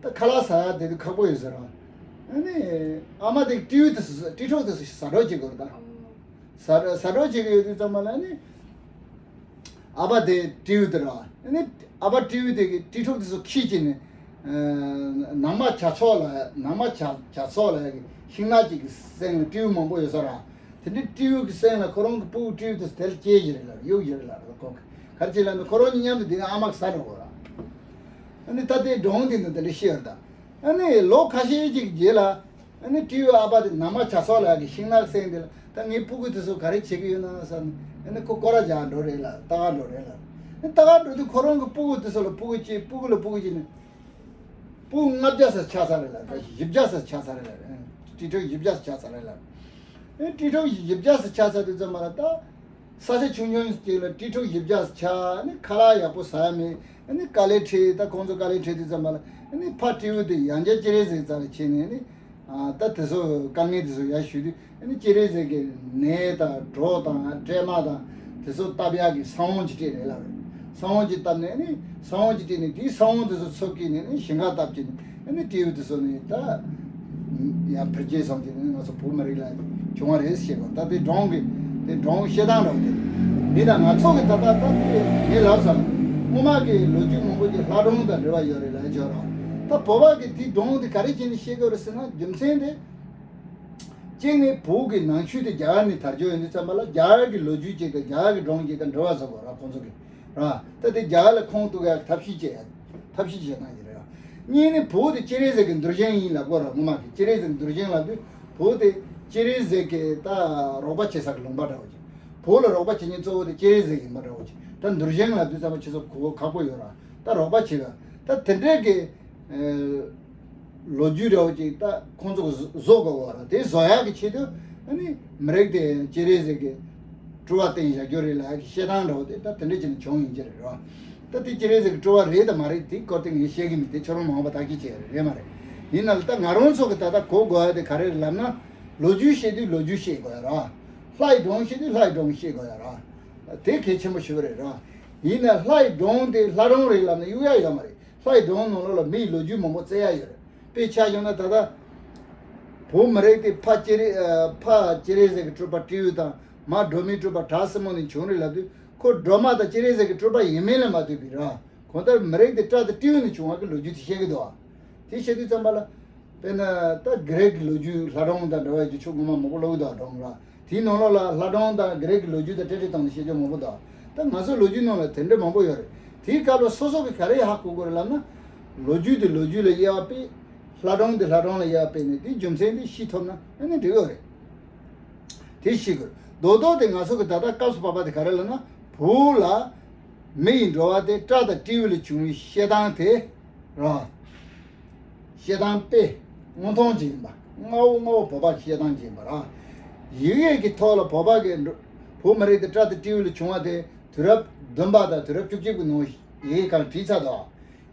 ད་ཁ་ལག་ཟ་ཡ་དེ་དུས་ཁག་པོ་ཡོད་ཟེར་ར། ཨ་ནི་ཨ་མ་དེ་སྤྲེའུ་དེ་ཚོ་སྤྲེལ་ཕྲུག་དེ་ཚོ་ཟ་འགྲོ་བྱེད་དགོས་རེད་ད། ཟ་ཟ་འགྲོ་བྱེད་ཀྱི་ཡོད་དུས་ཙམ་པ་ལ་ཨ་ནི། ཨ་ཕ་དེ་སྤྲེའུ་དེ་ར། ཨ་ནི་ཨ་ཕ་སྤྲེའུ་དེ་གིས་སྤྲེལ་ཕྲུག་དེ་ཚོ་ཁྱེར་བྱས་ནས། ཨ་ནང་མ་བྱ་ཚོགས་ལ་ནང་མ་བྱ་བྱ་ཚོགས་ལ་ཤིང་ནགས་ཅིག་གི་སྟེང་ལ་སྤྲེའུ་མང་པོ་ཡོད་ས་ར། དེ་འདྲའི་སྤྲེའུ་གི་སྟེང་ལ་ཁོ་རང་གི་སྤུ་གུ་སྤྲེའུ་དེ་ཚོ་དེ་ལ་སྐྱེལ་གྱི་རེད་ལབ། གཡུག་གི་རེད་ལབ་ར། ཁོ་གིས་ག་རེ་བྱེད་ལབ་ན་ཁོ་རང་གཉིས་མཉམ་དུ་བསྡད་ན་ཨ་མ་གིས་ཟ་འགྲོ་གི་ར། ཨ་ནི་ད་ལྟའི་སྒྲུང་འདི་ནང་དེ་འདྲ་བཤད་ཡོད་རེད་ད། ཨ་ནི་ལོ་ཁ་ཤས་ཅིག་རྗེས་ལ། ཨ་ནི་སྤྲེའུ་ཨ་ཕ་དེ་ནང་མ་བྱ་ཚོགས་ལ་གི་ཤིང་ནགས་གསེང་དེ་ལ་ད་ངའི་སྤུ་གུ་དེ་ཚོ་ག་རེ་བྱེད་ཀྱི་ཡོད་ན་བསམ་ནས། ཨ་ནི་ཁོ་སྐོར་ར་རྒྱག་འགྲོ་རེད་ལ། ལྟ་ག་འགྲོ་རེད་ལ། ཨ་ནི་ལྟ་ག་འགྲོ་དུས་ཁོ་རང་གི་སྤུ་གུ་དེ་ཚོ་ལ་སྤུ་གུ་སྐྱེས། སྤུ་གུ་ལ་སྤུ་གུ་སྐྱེས་ནས་སྤུ་གུ་ལྔ་བརྒྱ་ཙམ་ཆགས་ཚར་རེད་ལ། ད་བཞི་བརྒྱ་ཙམ་ཆགས་ཚར་རེད་ལ། ཨ་ནི་སྤྲེལ་ཕྲུག་བཞི་བརྒྱ་ཙམ་ཆགས་ཚར་རེད་ལ། ཨ་ནི་སྤྲེལ་ཕྲུག་བཞི་བརྒྱ་ཙམ་ཆགས་ཚར་དུས་ཙམ་པ་ལ་ད། ས་ཆ་ཆུང་ཆུང་ཅིག་ལ་སྤྲེལ་ཕྲུག་བཞི་བརྒྱ་ཙམ་ཆགས། ཨ་ནི་ཁ་ལག་ཡག་པོ་ཟ་ཡ་མེད། ཨ་ནི་དཀའ་ལས་འཕྲད། ད་ཁོང་ཚོ་དཀའ་ལས་འཕྲད་དུས་ཙམ་པ་ལ་ཨ་ནི་ཕ་སྤྲེའུ་དེ་ཡང་བསྐྱར་སྤྱན་རས་གཟིགས་རྩ་ལ་ཁྱེར་ནས། ཨ་ནི་ཨ་ད་དེ་ཚོ་དཀའ་ངལ་དེ་ཚོ་ཡར་ཞུ་དུས། ཨ་ནི་སྤྱན་རས་གཟིགས་ཀྱིས་ནས་དང་གྲོ་དང་སྲན་མ་དང་དེ་ཚོ་བཏབ་ཡག་གི་ས་བོན་ཅིག་སྤྲད་རེད་ལབ་རེད། ས་བོན་ཅིག་བཏབ་ནས། ཨ་ནི་ས་བོན་ཅིག་སྤྲད་ནས་དེའི་ས་བོན་དེ་ཚོ་ཚུར་བསྐྱིས་ནས། ཨ་ནི་ཞིང་ཁ་བཏབ་བྱས་ནས། ཨ་ནི་སྤྲེའུ་དེ་ཚོ་ནི་ད་ཡར་འཕེལ་རྒྱས་སོང་བྱས་ནས་ང་ཚོ་བོད་མི་རིགས་ལ་བྱུང་བ་རེད་ཟེར་གོ། ད་དེ་སྒྲུང་གི་དེ་སྒྲུང་བཤད་སྟངས་འདྲ་བོ་དེ་མི་དང་ང་ཚོ་གི་ད་ལྟ་ད་དེ་ངས་ལབ་ཙམ། སྔོན་མ་གི་ལོ་རྒྱུས་མང་པོ་ཅིག་ལྷ་སྒྲུང་དང་འབྲེལ་བ་ཡོད་རེད་ལབ་ཆོག་ར། ད་བོད་པ་གི་དེ་སྒྲུང་དེ་ག་རེ་བྱས་ནས་བཤད་དགོས་རེད་ཟེར་ན། རྒྱུ་མཚན་དེ་གཅིག་ནི་བོད་ཀྱི་ནང་ཆོས་དེ་རྒྱ་གར་ནས་དར་རྒྱུ་ཡིན་དུས་ཙམ་པ་ལ་རྒྱ་གར་གྱི་ལོ་རྒྱུས་ཅིག་དང་རྒྱ་གར་གྱི་སྒྲུང་ཅིག་དང་འབྲེལ་བ་བཟོ་དགོས་ར། ཁོང་ཚོ་གི་ར། ད་དེ་རྒྱ་གར་ལ་ཁུངས་གཏུག་ཡག་ཐབས་ཤེས་བྱེད་ཡག་ཐབས་ཤེས་བྱེད་སྟངས་ཅིག་རེད་ར། གཉིས་ནི་བོད་དེ་སྤྱན་རས་གཟིགས་ཀྱི་གདུལ་ཞིང་ཡིན་ལབ་དགོས་ར། སྔོན་མ་གི་སྤྱན་རས་གཟིགས་གདུལ་ཞིང་ལབ་དུས་བོད་དེ་སྤྱན་རས་གཟིགས་ཀྱི་ད་རོགས་པ་བྱེད་ས་གི་ལུང་པ་འདྲ་བོ་ཅིག་བོད་ལ་རོགས་པ་བྱེད་མཁན་གཙོ་བོ་དེ་སྤྱན་རས་གཟིགས་ཡིན་པ་འདྲ་བོ་ཅིག་ད་གདུལ་ཞིང་ལབ་དུས་ཙམ་པ་ཁྱེད་ཚོ་གོ་ཁག་པོ་ཡོད་ར། ད་རོགས་པ་བྱེད་ཡག་ད་དེ་འདྲས་ཀྱི་ ལོ་རྒྱུས་འདྲ་བོ་ཅིག་ད་ཁོང་ཚོ་གི་བཟོ་དགོས་པ་རེད། དེ་བཟོ་ཡག་གི་ཆེད་དུ་ཨ་ནི་མི་རིགས་དེ་སྤྱན་རས་གཟིགས་ཀྱི་སྤྲུལ་པ་བསྟན་བཞག་རྒྱུ་རེད་ལབ་ཡག་གི་བཤད་སྟངས་འདྲ་བོ་དེ་ད་དེ་འདྲ་བྱས་ནས་བྱུང་ཡིན་གྱི་རེད་རོ། ད་དེ་སྤྱན་རས་གཟིགས་ཀྱི་སྤྲུལ་པ་རེད་དམ་མ་རེད་དེ་སྐོར་དེ་ངས་བཤད་ཀྱི་མེད། དེ་ཁྱོད་རང་མ་འོངས་པ་བརྟག་དཔྱད་བྱེད་ཡ་རེད་མ་རེད། ཡིན་ན་ལ་ད་ང་རང་ཚོ་གི་ད་ལྟ་གོ་དགོས་ཡ་དེ་ག་རེ་རེད་ལབ་ན། ལོ་རྒྱུས་བཤད་དུས་ལོ་རྒྱུས་བཤད་དགོས་ཡ་ར། ལྷ་ཡི་སྒྲུང་བཤད་དུས་ལྷ་ཡི་སྒྲུང་བཤད་དགོས་ཡ་ར། དེ་གལ་ཆེན་པོ་ཞིག་རེད་ར། ཡིན་ན་ལྷ་ཡི་སྒྲུང་དེ་ལྷ་སྒྲུང་རེད་ལབ་ན་གཡུག་ཡ་ཡོད་མ་རེད། ལྷ་ཡི་སྒྲུང་ནང་ལོགས་ལ་མི་ཡི་ལོ་རྒྱུས་མང་པོ་བཙལ་ཡ་ཡོད་རེད། དཔེ་ཆ་བཞག་ན་ད་ལྟ་བོད་མི་རིགས་དེ་ཕ་སྤྱན་རས་ཨ་ཕ་སྤྱན་རས་གཟིགས་ཀྱི་སྤྲུལ་པ་སྤྲེའུ་དང་མ་སྒྲོལ་མའི་སྤྲུལ་པ་བྲག་སྲིན་མོ་ནས་བྱུང་རེད་ལབ་དུས། ཁོ་སྒྲོལ་མ་དང་སྤྱན་རས་གཟིགས་ཀྱི་སྤྲུལ་པ་ཡིན་མིན་ལ་མ་ལྟོས་པའི་ར། གང་ལྟར་མི་རིགས་དེ་སྤྲ་དང་སྤྲེའུ་ནས་བྱུང་བ་གི་ལོ་རྒྱུས་དེ་བཤད་ཀྱི་འདུག་ཨ། དེ་བཤད་དུས་ཙམ་པ་ལ། དཔེར་ན་ད་གྷི་རིག་གི་ལོ་རྒྱུས་ལྷ་སྒྲུང་དང་འདྲ་བའི་རྒྱུ་ཆོག་ངོ་མ་མང་པོ་ཀློག་གི་འདུག་སྒྲུང་ལ། དེའི་ནང་ལོགས་ལ་ལྷ་སྒྲུང་དང་གྷི་རིག་གི་ལོ་རྒྱུས་དང་འབྲེལ་འབྲེལ་བཏང་ནས་བཤད་རྒྱུ་མང་པོ་འདུག་ད་ང་ཚོའི་ལོ་རྒྱུས་ནང་ལ་དེ་འདྲ་མང་པོ་ཡོད་རེད། དེའི་སྐབས་ལ་སོ་སོ་གི་ག་རེ་ཧ་གོ་དགོས་རེད་ལབ་ན། ལོ་རྒྱུས་དེ་ལོ་རྒྱུས་ལ་དབྱེ་བ་དཔེ། ལྷ་སྒྲུང་དེ་ལྷ་སྒྲུང་ལ་དབྱེ་བ་དཔེ་ནས་དེའི་རྒྱུ་མཚན་དེ་ཤེས་ཐུབ་ན་ཨ་ནི་འགྲིག་གི་རེད། དེ་ཤེས་དགོས། རྡོག་རྡོག་དེ་ང་ཚོ་གི་ད་ལྟ་སྐབས་སུ་བབ་པ་དེ་ག་རེ་ལབ་ན། བོད་ལ་མི་ཡི་འགྲོ་བ་དེ་སྤྲ་དང་སྤྲེའུ་ལས་བྱུང་བའི་བཤད་སྟངས་དེ་ར། བཤད་སྟངས་དཔེ་དངོས་མཐོང་ཅིག་ཡིན་པ། མངའ་འོག་མངའ་འོག་བོད་པ་གི་བཤད་སྟངས་ཅིག་ཡིན་པ་ར། ཡིག་ཡིག་གི་ཐོག་ལ་བོད་པ་གི་འགྲོ་བོད་མི་རིགས་དེ་སྤྲ་དང་སྤྲེའུ་ལས་བྱུང་བ་དེ་དུས་རབས་བདུན་པ་དང་དུས་རབས་བཅུ་གཅིག་པའི་ནང་ཡིག་ཡིག་གང་བྲིས་ཚར་འདུག་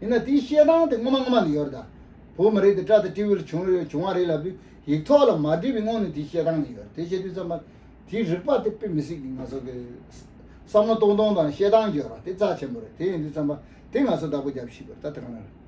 ཡིན་ན་དེའི་བཤད་སྟངས་དེ་སྔོན་མ་སྔོན་མ་ནས་ཡོད་རེད་ད། བོད་མི་རིགས་དེ་སྤྲ་དང་སྤྲེའུ་ལས་བྱུང་རེད་བྱུང་བ་རེད་ལབ་དུས་ཡིག་ཐོག་ལ་མ་བྲིས་པའི་སྔོན་ནས་དེའི་བཤད་སྟངས་ནས་ཡོད་རེད། དེ་བཤད་དུས་ཙམ་པ་དེའི་རིག་པ་དེ་དཔེ་མི་སྲིད་ཀྱི་ང་ཚོ་གི་བསམ་བློ་གཏོང་སྟངས་དང་བཤད་སྟངས་ཡོད་རེད། དེ་རྩ་ཆེན་པོ་རེད། དེ་ཡིན་དུས་ཙམ་པ་དེ་ང་ཚོ་བདག་པོ་རྒྱབ་ཤེས་དགོས་རེད། ད་དེ་ག་ནང་རེད།